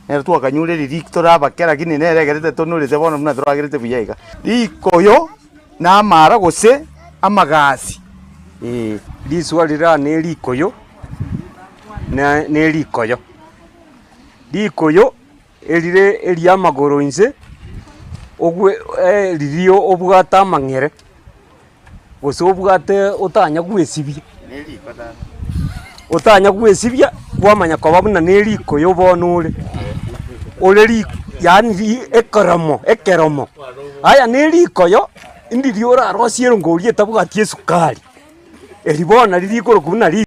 Nere twakanyure riria tore abake lakini nere egerete tonorete bono buna toragerete buya iga. Rikoyo na amara gose amagasi ee. Riswa riria ne rikoyo na ne rikoyo. Rikoyo erire eri'amagoro inse, ogwe riria obwate amang'ere, gose obwate otanya gwesibia, otanya gwesibia kwamanya koba buna ne rikoyo bono ore, ore ri yaani ri ekeromo ekeromo. Aya ne rikoyo, ndiri orarosie erongori etabwati esukari, eri bono nari rikorokwa buna ri.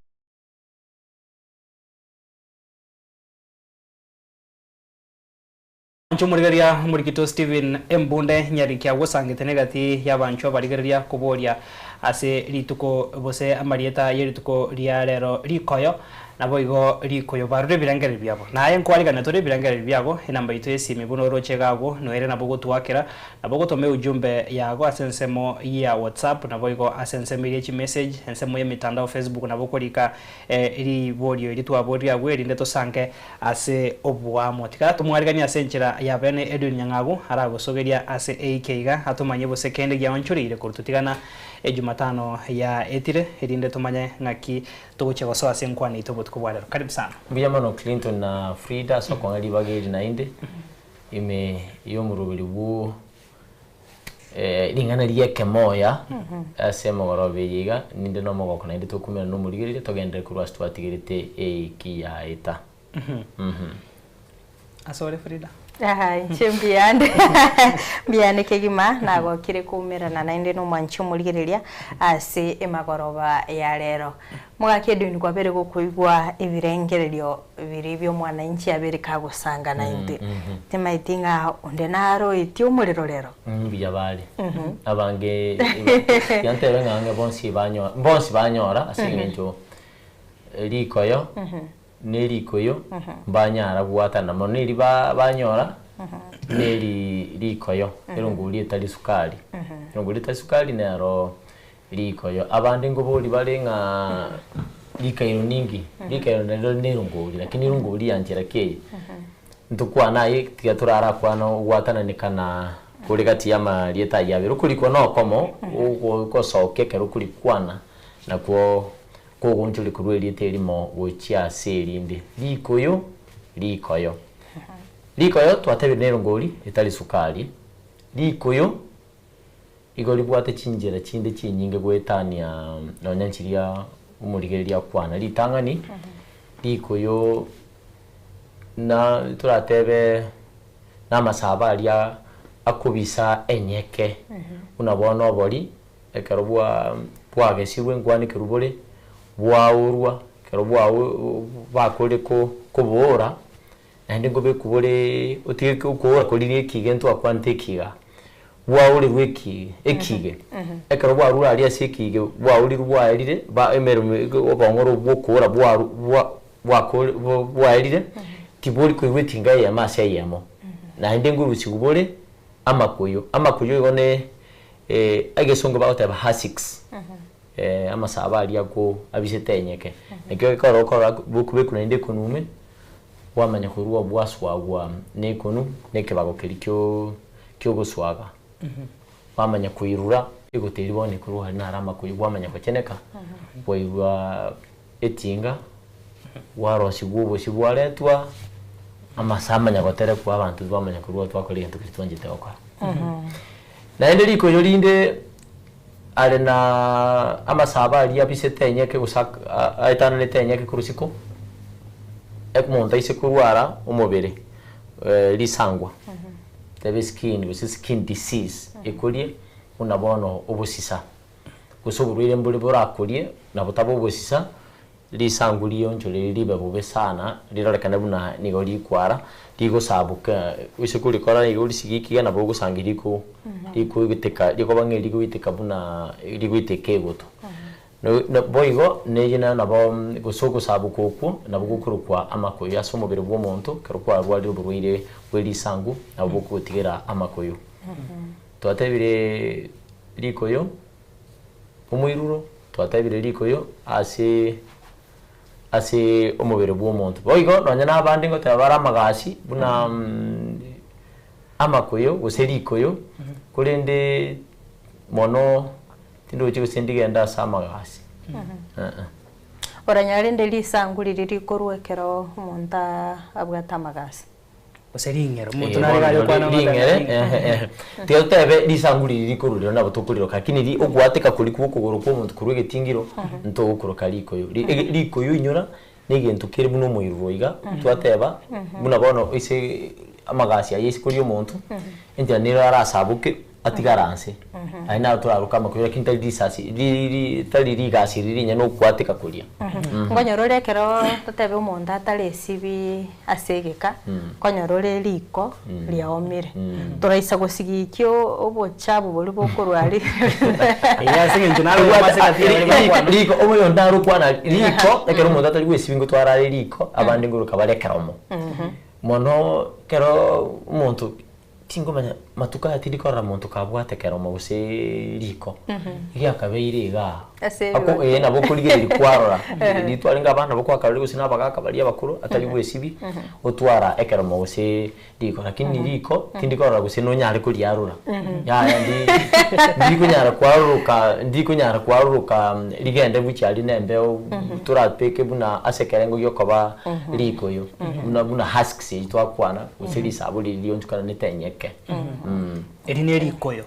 Omonche omorigereria omorikito Stephen Embunde Nyarikia gwosangete negati y'abanchwa barigereria koboria ase rituko gose amarieta y'erituko ria rero rikoyo naboigo rikoyo barure ebirengererio biabo. Naye nkwarigania tore ebirengererio biago enamba yaito y'esimi buna oroche iga agwo noere nabo ogotuakera Nabo ogotoma eujumbe yago ase ensemo ya WhatsApp naboigo ase ensemo eria chimessage ensemo y'emitandao Facebook nabo okorika riborio eri twaborire agwo erinde tosange ase oboamo. Tiga tomwariganie ase enchera ya bene Edwin Nyang'agu aragosogeria ase eike iga atomanyie gose kende giaonchoreire korwa totigana ejumatano yaetire erinde tomanye ng'aki togochia gosoa ase enkwana yaito obotuko bwa rero. Karibu sana. Mbuya mono Clinton na Frida ase okong'a ribaga eri naende. Ime y'omoroberi bwo ring'ana ri'ekemoya ase emogoroba eye iga, ninde nomogoko naende tokumerana nomorigereria togenderere korwa ase twatigerete eiki yaeta. Asore Frida. Aha, inche mbuyande mbuyande kegima nagokire koumerana naende nomwanchi omorigereria ase emagoroba ya rero. Mogaka Edwin kwabere gokoigwa ebirengererio biria bi'omwananchi abere kagosanga naintwe. Timaeti ng'a onde naroetie omorero rero. Mbuya bare abange tiga ntebe ng'a ang'e bonsi banyo bonsi banyora ase eng'encho rikoyo na erikoyo mbanyara goatana mono na eria ba banyora na eri rikoyo erongori etari sukari. Erongori etari sukari nero Rikoyo. Abande nkoboria bare ng'a rikairo ninki? Rikairo nario nerongori, lakini erongori ya nchera ki eye? Ntokwane aye tiga torarakwane ogwatananekana kore gati ya amarieta ayio abere. Okorikwa nokomo, ogosokia ekero okorikwana nakwo kogonchoria korwa erieta erimo gochia ase erinde. Rikoyo, rikoyo. Rikoyo twatebire nerongori etari sukari, rikoyo. Igo ribwate chinchera chinde chinyinge goetania nonya nchiria omorigereria akwana. Ritang'ani, rikoyo na toratebe namasabo aria akobisa enyeke, buna bono obori ekero bwa bwagesirwe nkwanekerwa bore, bwaorwa, ekero bwao bakorire ko koboora, naende nkobekwa bore otige koora koria ekiige ntwakwanete ekiiga. Bwaorirwe ekige, ekige. Ekero bwarure aria ase ekige, bwaorirwe bwaerire, ba emeremo obong'ora obwo bw'okoora bwaru bwa bwakori bwaerire, tibori koigwa etinga eyemo ase eyemo. Naende ngorusigwa bore amakoyo. Amakoyo igo ne egesongo bagoteba husks, amasabo aria ako abisete enyeke. Nakio gekogera okora bokobekwa naende ekonwa ime, bwamanya korwa bwaswagwa na ekonu, na ekebago keria kio ki'ogoswaga, bwamanya koirura egoti eria bono ekorwa aria naro amakoyo, bwamanya gocheneka, bwairwa etinga, bwarosigwa obosio bwaretwa, amasa amanya goterekwa abanto twamanya korwa twakora egento keria twanchete gokora. Naende rikoyo rinde are na amasabo aria abisete enyeke gose aetananete enyeke korwa isiko, omonto aise korwara omobere risangwa. Tebe skin gose skin disease ekorie. buna bono obosisa, gose oborwaire mbore borakorie na botaba obosisa, risangu rionchoreri ribe bobe sana, rirorekane buna nigo rikwara, rigosaboka gose korikora igo orisigie ekiagera nabo ogosangi riko rikoiteka rikoba ng'a rigoiteka buna rigoiteka egoto. Boigo neye nayo nabo gose ogosaboka okwo nabo gokorokwa amakoyo ase omobere bw'omonto ekero kwarwarire oborwaire bwe risangu nabo bokogotigera amakoyo. Twatebire rikoyo omoiruro, twatebire rikoyo ase ase omobere bw'omonto. Boigo nonye na abande ngoteba bare amagasi buna amakoyo gose rikoyo korende mono Tindochi gose ndigende ase amagasi. Eh. Oranyare rende risangu riria rikorwa ekero omonto abwate amagasi. Gose ring'ere, omonto Eh, nare bono gare okwana ri- ng'a ring'ere ring'ere. eh, eh. Tiga totebe risangu riria rikorwa rirorio nabo tokoriroka lakini ri ogwateka koria kwa okogoro kwa omonto korwa egetingiro ntogokoroka rikoyo. Ri- ege- Rikoyo inyora na egento kere buna omoiruro iga, twateba buna bono ase amagasi aya isiko ria omonto, enchera nero arasaboke atigare anse, aye naro toraroke amakoyo lakini tari risasi ri ri tari rigasi riria rinyene okwateka koria. Nkonyora ore ekero totebe omonto atare esibi ase egeka, nkonyora ore riko riaomire, toraisa gosigikia obochabu boria bokorwa aria. Eyio ase eng'encho naro ase egati ya baria bakwana. Riko omonto naro okwana riko ekero omonto atari gwesibia ngotwara are riko abande ngoroka bare ekeromo. Mono ekero omonto tingomanya matuko aya tindi korora monto kabwate ekeromo gose riko, riakabeire igaa. Ase Ako ebibaki. eh nabo okorigereria kwarora, riria twarenge abana nabo kwakarorire gose na abagaka baria abakoro atari gwesibia, otwara ekeromo gose riko lakini riko tindi korora gose nonyare koriarora, yaya ndi ndikonyara kwaroroka ndikonyara kwaroroka rigende gochia aria na embeo torabeke buna ase ekerengo giokoba riko oyo, buna buna husks eywo twakwana gose risabo riria rionchokana ritenyeke. Eri ne rikoyo.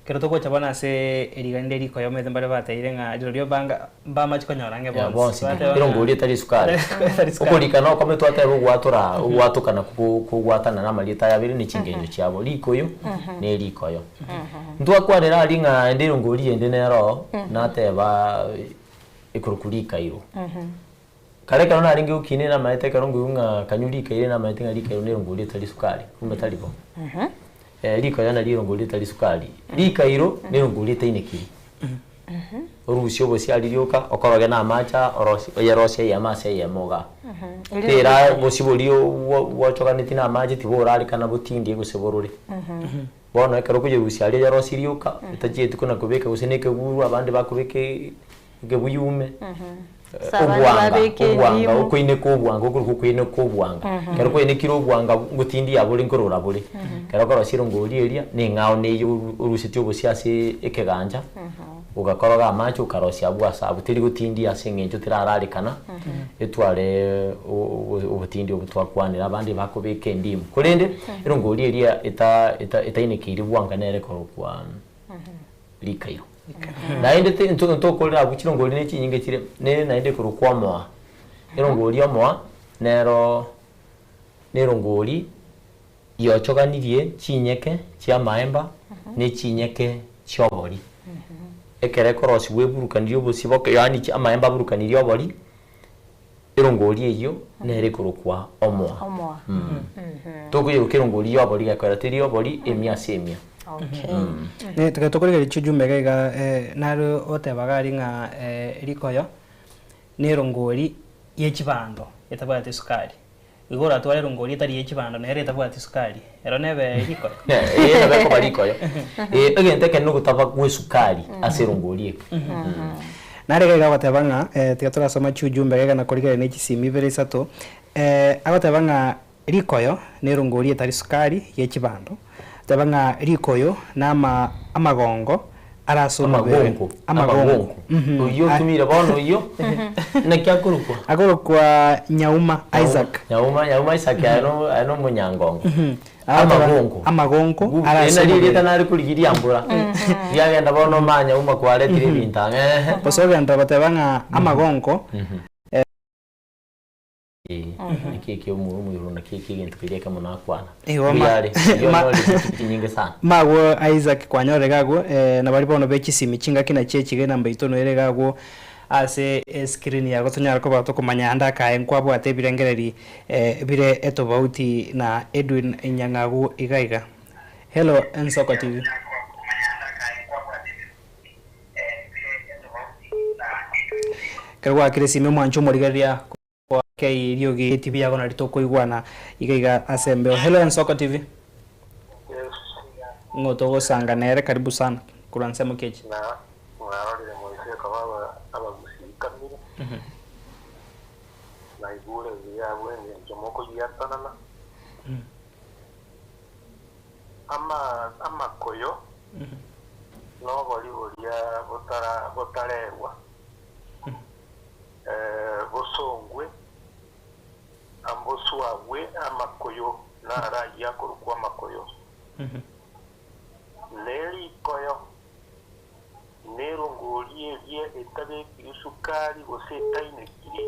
Ekero togocha bono ase erigani ria rikoyo omanyete mbare bateire ng'a rirorio banga mbamache konyora ang'e Yeah, bonsi. bonsi pi. Bateba ng'a Erongori etari esukari. Etari sukari. Okorika nokome twateba ogwatora ogwatokana ko- kogwatana na amarieta aya abere ne chingencho chiabo. Rikoyo na erikoyo. Ntwakwanera aria ng'a ende erongori ende nero oo, nateba ekorokwa rikairo. Kare ekero narenge gokina namaete ekero nkoigwa ng'a kanywa rikairo namaete ng'a rikairo nerongori etari sukari, kumbe tari bo. Rikoyo nario erongori etari sukari. Rikairo nerongori etainekiri. Orusie obosie rioka, okoroge na amache aa, orosie oyerosie eyemo ase eyemo igaa. Tera obosie boria bwochoganetie na amache tiborarekana botindie gose borore. Bono ekero okoyerusia aria oyerosie rioka, etachieti kona kobeka gose na ekeguru abande bakobeka ekebuyu ime, Ase abande obwanga, babeke obwanga, endimu. okoineka obwanga okorokwa okoineka obwanga. Ekero kwainekire obwanga ngotindia bore nkorora bore. Ekero okorosia erongori eria, na eng'ao neywo oru orusetie obosie ase ekegancha, ogakoroga amache okarosia abwo ase abwo, teri gotindia ase eng'encho terararekana, etware obotindi obwo twakwanera abande bakobeka endimu. Korende, erongori eria eta eta etainekeiri bwanga nere ekorokwa rikairo. Naende ti nto ntokorera abwo chirongori ne chinyinge chire, nere naende ekorokwa omoa. Erongori omoa, nero nerongori yochoganirie chinyeke chia amaemba, na echinyeke chia obori. Ekero ekorosiwa eburukanirie obosie boke yaani chi amaemba aburukanirie obori, erongori eyio nere ekorokwa omoa. Omoa. Tokoyeroka erongori ya obori gekoera teri obori emia ase emia. Okay. Ne tiga tokorigereria chijumbe iga iga naro otebaga aria ng'a rikoyo na erongori ye chibando etabwati esukari. Igo oratware erongori etari ye chibando nere etabwati esukari, ero nebe rikoyo? Ee nabo ekoba rikoyo. Egento ekene nogotaba gwa esukari ase erongori eke. Nare iga iga agoteba ng'a tiga torasoma chiujumbe iga iga na korigereria ne chisimi ibere isato, agoteba ng'a Rikoyo nerongori etari sukari ye chibando. Teba ng'a rikoyo nama amagongo are ase omobere. Amagonko, amagonko. Oyio otumire bono oyio, naki akorokwa? Akorokwa Nyauma Isaac. Nyauma, Nyauma Isaac aye no aye no omonyangongo. Agoteba Amagonko. amagonko are Eri ase nario omobere. erieta nare korigia riambura. Riagenda bono omanye Nyauma kwaretire ebinto ang'e ehe. Gose ogenderera goteba ng'a amagonko. Naki eki omoiruro naki eki egento keria ekemo nakwana. Igo ma- Mbuya are, oyio ma- onyorire chituki chinyinge sana. Magwo Isaac kwanyorire iga agwo eh, nabari bono be chisimi chingaki nachio echiga enamba yaito noere iga agwo ase escreen yago tonyare koba tokomanya ande akaye nkwabwate ebirengereri eh, bire etobauti na Edwin Nyang'agu iga iga. Hello Ensoko TV. Ekero gwakire esimi omwanche omorigereria Kei riogi etibi yago nari tokoigwana iga iga ase embeo. Hello Ensoko TV. Ng'o togosanga nere karibu sana korwa nsemo ki echi. Na mwarorire moise koba abagusii kamiri, naigure buya bw'engencho mokoyiatanana. Ama amakoyo nobori boria botara botarerwa. Bosongwe, amboswagwe amakoyo naro ayio akorokwa amakoyo, ne rikoyo, na erongori eria etabekiri sukari gose etainekiri,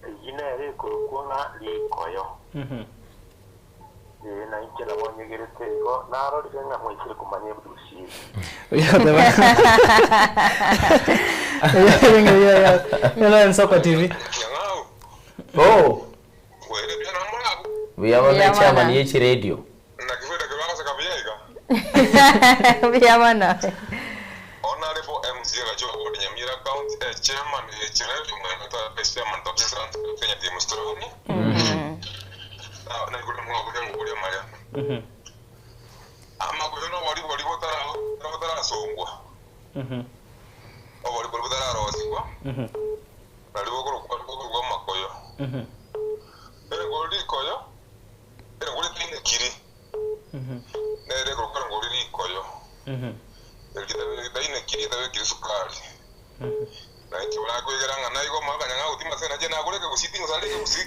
eyio nere ekorokwa ng'a rikoyo. Ee, na inche nabo nyegerete igo, narorire ng'a mwaisire komanya eburusi eye. Hello Ensoko TV. Oh. Buya bono Buya echairman bono. ye chiredio. Buya mono.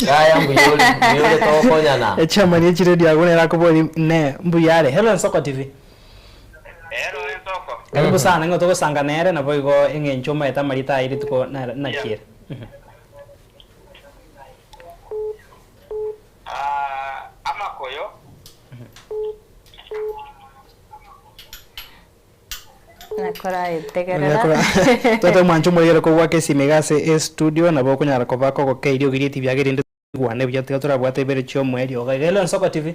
Yaya mbuya ore, mbuya ore togokonyana. Echairman ye chiredio agwo nere akobori ne mbuya are. Hello Ensoko TV. Karibu sana ng'o togosanga nere naboigo eng'encho omaete amarieta aye rituko naki ere. Amakoyo. Nakoraetegerera. Twete omwancho omoigere kogwaka esimi iga ase estudio nabo okonyara koba kogokeirie ogirie etibi yage erinde toigwane buya tiga torabwate ibere chia omoerio iga iga. Hello Ensoko TV.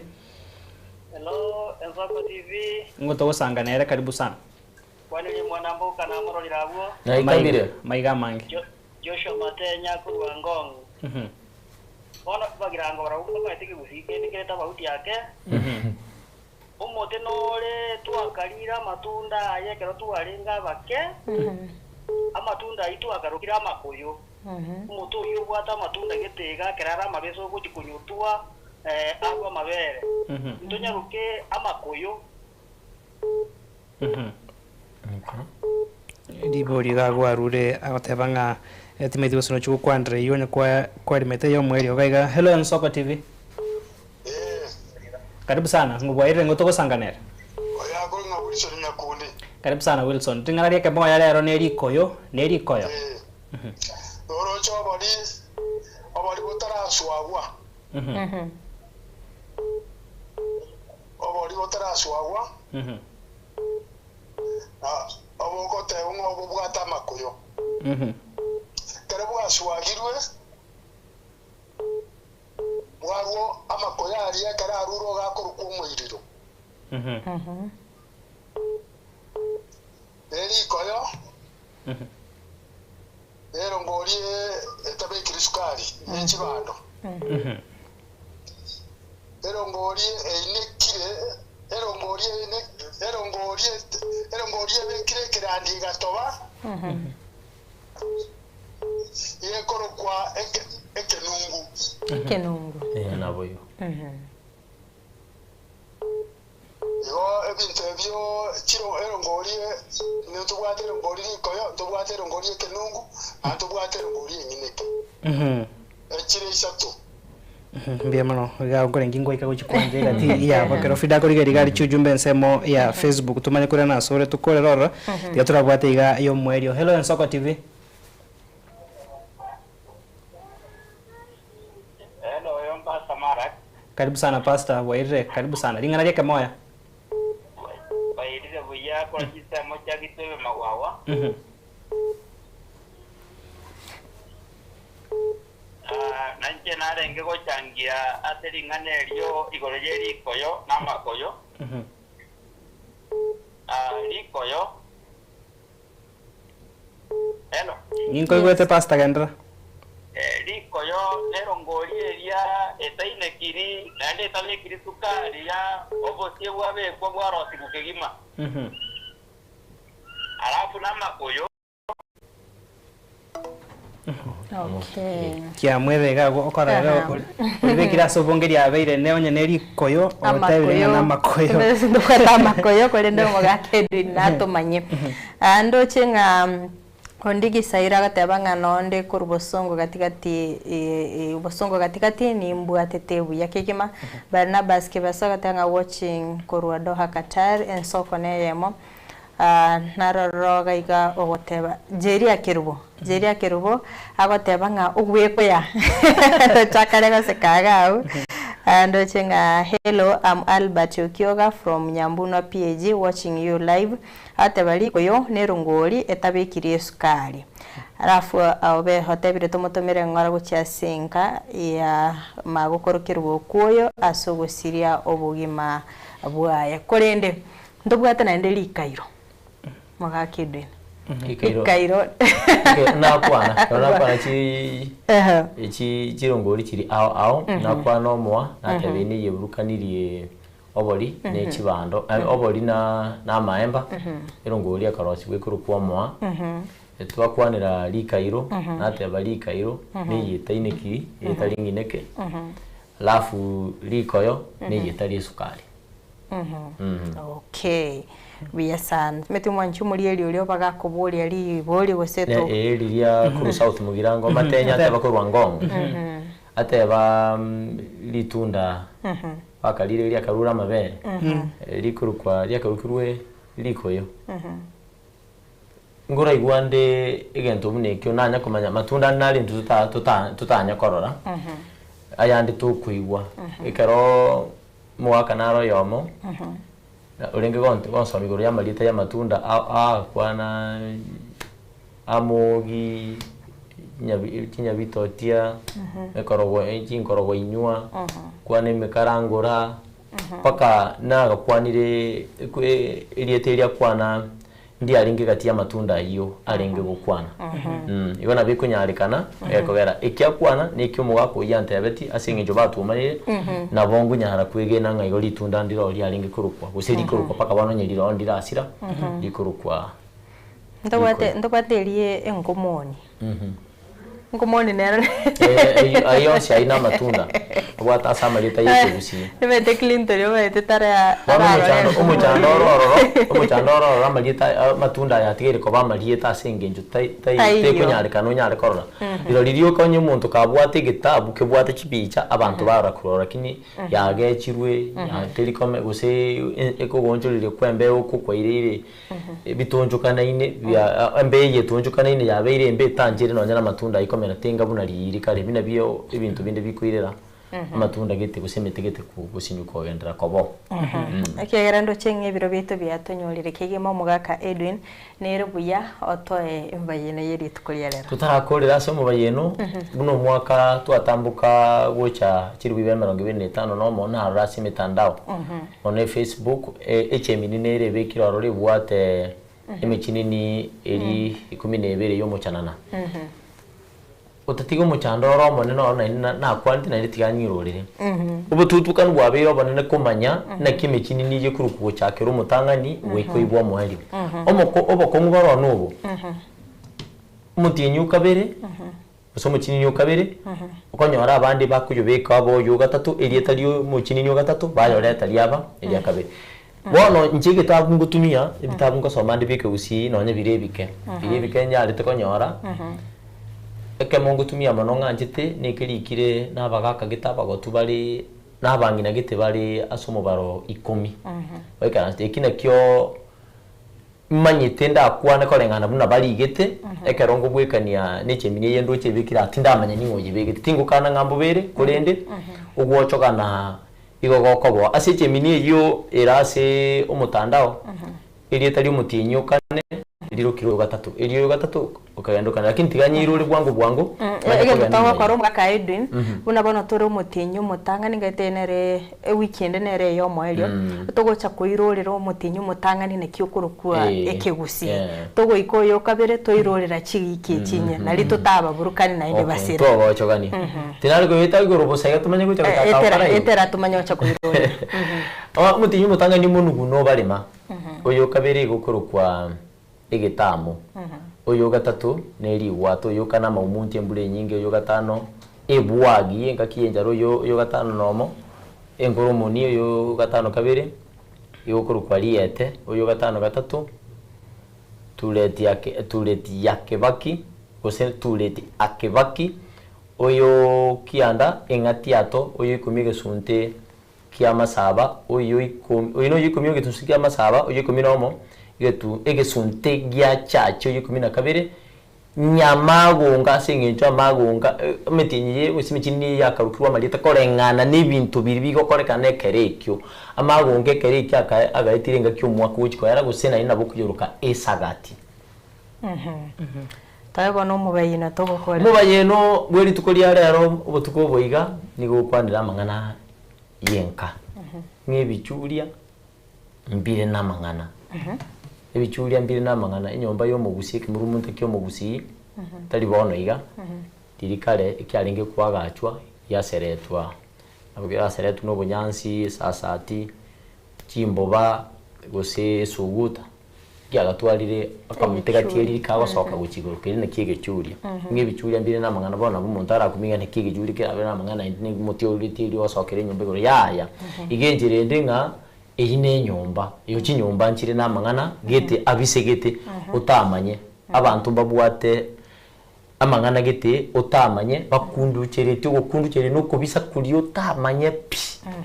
Hello Ensoko TV. Ng'o togosanga nere karibu sana. Kwanirie mwana mboka namororire abwo. Naitabire. Maiga amange. Joshua Matenya korwa Ngong. Bono bagirango barabwo mbamaete kegusii kende kere tofauti ake. Omote nore twakarire amatunda aye ekero twarenge abake, amatunda ayio twakarokire amakoyo. Omote oyio obwate amatunda gete iga ekero are amabese ogochia konyutua arwe amabere. Ntonyaroke amakoyo. Ribori iga agwarure agoteba ng'a timaeti gose nochi gokwanera eywo onye kwarimete eyomwerio iga iga. Hello Ensoko TV. Karibu sana, ngobwairire ng'o togosanganera? Karibu sana Wilson. Ring'ana ri'ekemoya rero ne rikoyo, ne rikoyo. Noroche obori, obori botaraswagwa, obori botaraswagwa, na obogoteba ng'a obobwate amakoyo. Ekero bwaswagirwe, Bwarwo amakoyo aria ekero arure ogakorokwa omoiriro. Ne rikoyo, na erongori etabekiri sukari, ne chibando. Erongori einekire, erongori eine, erongori erongori ebekire ekerandi egatoba. Gekorokwa ekenungu. Ekenungu. Ee, naboigo. Igo ebinto ebio chiro erongori ntobwate erongori rikoyo, ntobwate erongori ekenungu, na ntobwate erongori eng'ineke. Echire isato. Mbuya mono iga nkorenge ngoika gochia kwancha egati yabo ekero Frida akorigereria iga aria chiujumbe ensemo ya Facebook tomanye korera nase ore tokorere ororo tiga torabwate iga yomoerio. Hello Ensoko TV. Karibu sana pastor, bwairire, karibu sana. Ring'ana ria ekemoya. Bwairire buya korwa chinsemo chia Gitebe Magwagwa. Ah, nainche narenge gochangia ase ring'ana erio igoro ye rikoyo na amakoyo. Ah, rikoyo. Hello. Ninkoigwete pastor genderera. Eh, rikoyo nerongori eria etainekiri naende etabekiri sukari ya obosie bwabekwa bwarosigwa kegima. Alafu namakoyo. Okay. Kiamwebe iga agwo okorora Aha. oribekire ase obonge riabeire ne onye ne rikoyo otebire ng'a namakoyo. Ndobwate amakoyo korende omogaka Edwin natomanye. Ah, ndoche ng'a onde Gisairo agateba ng'a nonde korwa bosongo gatigati eh, eh, bosongo gatigati nimbwatete buya kegima. Barnabas Kebaso agateba ng'a watching korwa Doha Qatar ensoko neyemo. Naroro gaiga ogoteba, Jeria Kerubo, Jeria Kerubo, agoteba ng'a ogwekoya tochakare goseka iga abwo. Ndoche ng'a hello am Albert Okioga from Nyambunwa PAG watching you live, agoteba rikoyo nerongori etabekiri esukari. Alafu obe otebire tomotomere ng'ora gochia ase enka ya magokoro Kerubo Okuoyo ase ogosiria obogima bwaye. Korende Ntobwate naende rikairo, mogaka Edwin. Rikairo. Rikairo. Nakwana, ekero nakwana chi Ehe. chi chirongori chiri ao ao, nakwana omoa, nateba eye neyeburukanirie obori ne chibando, obori na na amaemba, erongori ekarosiwa ekorokwa omoa, twakwanera rikairo, nateba rikairo, neyetaine ki, etari ng'ineke, alafu rikoyo, neyetari esukari. Okay, buya sana. Omanyete omwanchi omorieri oria bagakoboria riborio gose Ne to ee riria korwa South Mugirango matenya ateba korwa Ngong ateba ritunda bakarire riakarure amabere rikorokwa riakarokirwe rikoyo. Nkoraigwa nde egento buna ekio nanya komanya matunda ande nare intwe tota tota totanya korora ayande tokoigwa ekeroo Omogaka nare oyomo, orenge gonsomia igoro y'amarieta y'amatunda agakwana amogi, chinyabitotia, ekorogo chinkorogo inywa, kwana emekarangora, mpaka nagakwanire erieta eria akwana. Ndiarenge gati y'amatunda ayio arenge gokwana. Igo nabo ekonyarekana, egekogera eki akwana na eki omogaka oyio antebetie, ase eng'encho batwomanire, nabo nkonyara kwegena ng'a igo ritunda ndiro riarenge korokwa, gose rikorokwa mpaka bono onye rirorio ndirasira, rikorokwa Ntobwate rikoyo. ntobwate erie enkomoni. Nkomoni nero Eh, ayio onsi ayio namatunda abwate ase amarieta y'ekegusii. Nimanyete Clinton omanyete tara Bono tararora omochando enkomoni. omochando oro ororo, omochando oro ororo amarieta aya amatunda aya atigaire koba amarieta ase engencho tai tai Taiyo. tekonyarekana onyare korora. Rirorio rioka onye omonto kabwate egetabu kebwate chibicha abanto barora korora lakini yagechirwe ya teri kome gose ekogoonchoreria kwa embeo oko kwaireire Ebitonchokanaine bia embe eye etonchokanaine yabeire embe etanchere nonya namatunda aye komera tenga buna riiri kare. Ebi nabio ebinto binde bikoirera amatunda gete gose emete gete gosinywa kogenderera koba oo. Ekiagera ndoche ng'a ebiro biaito biatonyorire kegima omogaka Edwin, nere buya otoe embayeno ye rituko ria rero. Totarakorera ase omobayeno, buna omwaka twatamboka gocha chilifu ibere emerongo ebere na etano nomo narora ase emetandao. Bono efacebook, echemini nere ebekire ororo ebwate emechinini eri ikomi na ebere y'omochanana. Otatiga omochando ore omonene oro naende na- nakwanete naende tiga nyirorere. Obotutukanu bwabeire obonene komanya naki emechinini eye ekorokwa gochakera omotang'ani goika oibwe omoerio. Omoko obokong'u bore one obo, omotienyi o kabere Gose omochinini o kabere, okonyora abande bakoyobeka abe oyo o gatato, erieta ri'omochinini o gatato bayoreta riaba eria kabere. Bono inche egetabu ngotumia, ebitabu ngosoma nde bi'ekegusii nonye bire ebike, bire ebike nyarete konyora, ekemo ngotumia mono ng'anchete na ekerikire na abagaka gete abagotu bare, na abang'ina gete bare ase omobaro ikomi, baikaransete. Eki nakio. Nimanyete ndakwane koreng'ana buna barigete, ekero nkobwekania nechemini eye ndoche ebekire aa, tindamanya ning'o oyebegete. Tingokana ng'a mbobere, korende ogwochogana Igo gokoboa ase echemini eyio ere ase omotandao, erieta riomotienyi okane rirokire oyo gatato, erio oyo gatato okagenda okane, lakini tiga nyeirore bwango bwango manye Egento kogenda togokora nyuma. omogaka Edwin, buna bono tore omotienyi omotang'ani ngaete nere ewiki ende nere eyomoerio, togocha koirorera omotienyi omotang'ani naki okorokwa ekegusii. Togoika oyo okabere toirorera chiwiki echi inye, nari totababurukani naende Okay, basire. togochogania. Tinare koyeta igoro bosa iga tomanye gocha gochaka Etera, gokora igo. etera tomanye gocha koirorera. Omotienyi omotang'ani omonugu nobarema, oyo okabere igo okorokwa egetamo, oyo ogatato nerigwato, oyo okane amaumunto embura enyinge, oyo ogatano ebwagi engaki y'enchara, oyo oyo gatano nomo enkoromoni, oyo gatano kabere igo okorokwa riete, oyo gatano gatato tureti ake tureti ya kebaki gose tureti akebaki, oyo kianda eng'ati ato, oyo ikomi egesunte ki'amasaba, oyo ikomi oyo noyo ikomi egetunsu ki'amasaba, oyo ikomi na omo egetu egesunte gia chache, oyo ikomi na kabere, nyamagonga ase eng'encho amagonga emetienyi eye gose emechini eye yakarokirwe amarieta koreng'ana na ebinto biria bigokorekana ekero ekio. Amagonga ekero ekio aka agaetire engaki omwaka ogochia koera gose naende nabo okoyoroka esagati. Toe bono omobayeno togokora. Omobayeno bwe rituko ria rero obotuko obo iga, nigo okwanera amang'ana y'enka, ng'a ebichuria mbire namang'ana. Ebichuria mbire namang'ana, enyomba ya omogusii ekemurumunto kia omogusii, tari bono iga, riria kare ekiarenge koagachwa giaseretwa, nabo keraseretwe na obonyansi, esasati, chimboba, gose esuguta. Kiagatwarire akamote gatieri kagosoka gochia igoro keria naki egechuria. Ng'a ebichuria mbire namang'ana bono nabo omonto arakumie ng'a naki egechuria kerabe namang'ana naende na omote oria tieri ogosokera enyomba igoro yaya. Iga enchera ende ng'a eyio na enyomba, eyo chinyomba nchire namang'ana gete abisegete otamanye. Abanto mbabwate Amang'ana gete otamanye, bakunducheretie ogokunducheria na okobisa koria otamanye pi,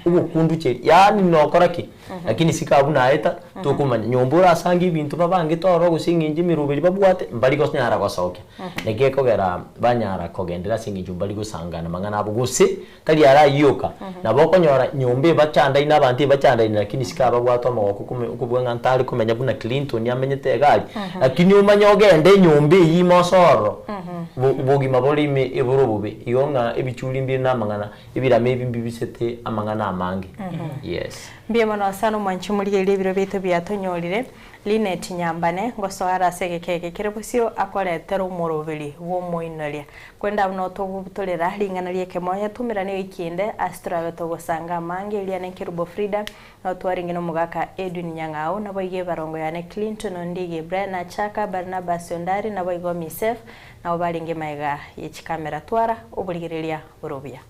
ogokunducheria yaani nokora ki? Lakini isiko abwo naeta tokomanya, nyomba orasange ebinto babangete ororo gose eng'encho emeroberi babwate mbari gonyara gosokia. Naki ekogera banyara kogenderera ase eng'encho mbari gosangana amang'ana abo gose Tari arayioka. Nabo okonyora nyomba ebachandaine abanto ebachandaine lakini isiko ababwate omogoko okome okobua ng'a ntare komenya buna Clinton amenyete iga aria. Lakini omanye ogende enyomba eyio ime ase ororo, bo bogima bore ime ebore obobe. Igo ng'a ebichuri mbire na amang'ana, ebirama ebi mbibisete amang'ana amange. Yes. Mbuya mono sana omwanchi omorigereria ebiro biaito biatonyorire. Linet Nyambane, ngosoa are ase egeka eke kere bosio akoretera omoroberi bw'omoinoria. Korende abwo noo togobutorera ring'ana ri'ekemoyo, tumerane ewiki ende ase torabe togosanga amange. Eria ne Kerubo Frida, nao twarenge nomogaka Edwin Nyang'au, naboigo ebarongo yane Clinton Ondigi, Brian Achaka, Barnabas Ondari, naboigo Misef, nabo barenge magega ye chikamera. Twara oborigereria bore obuya.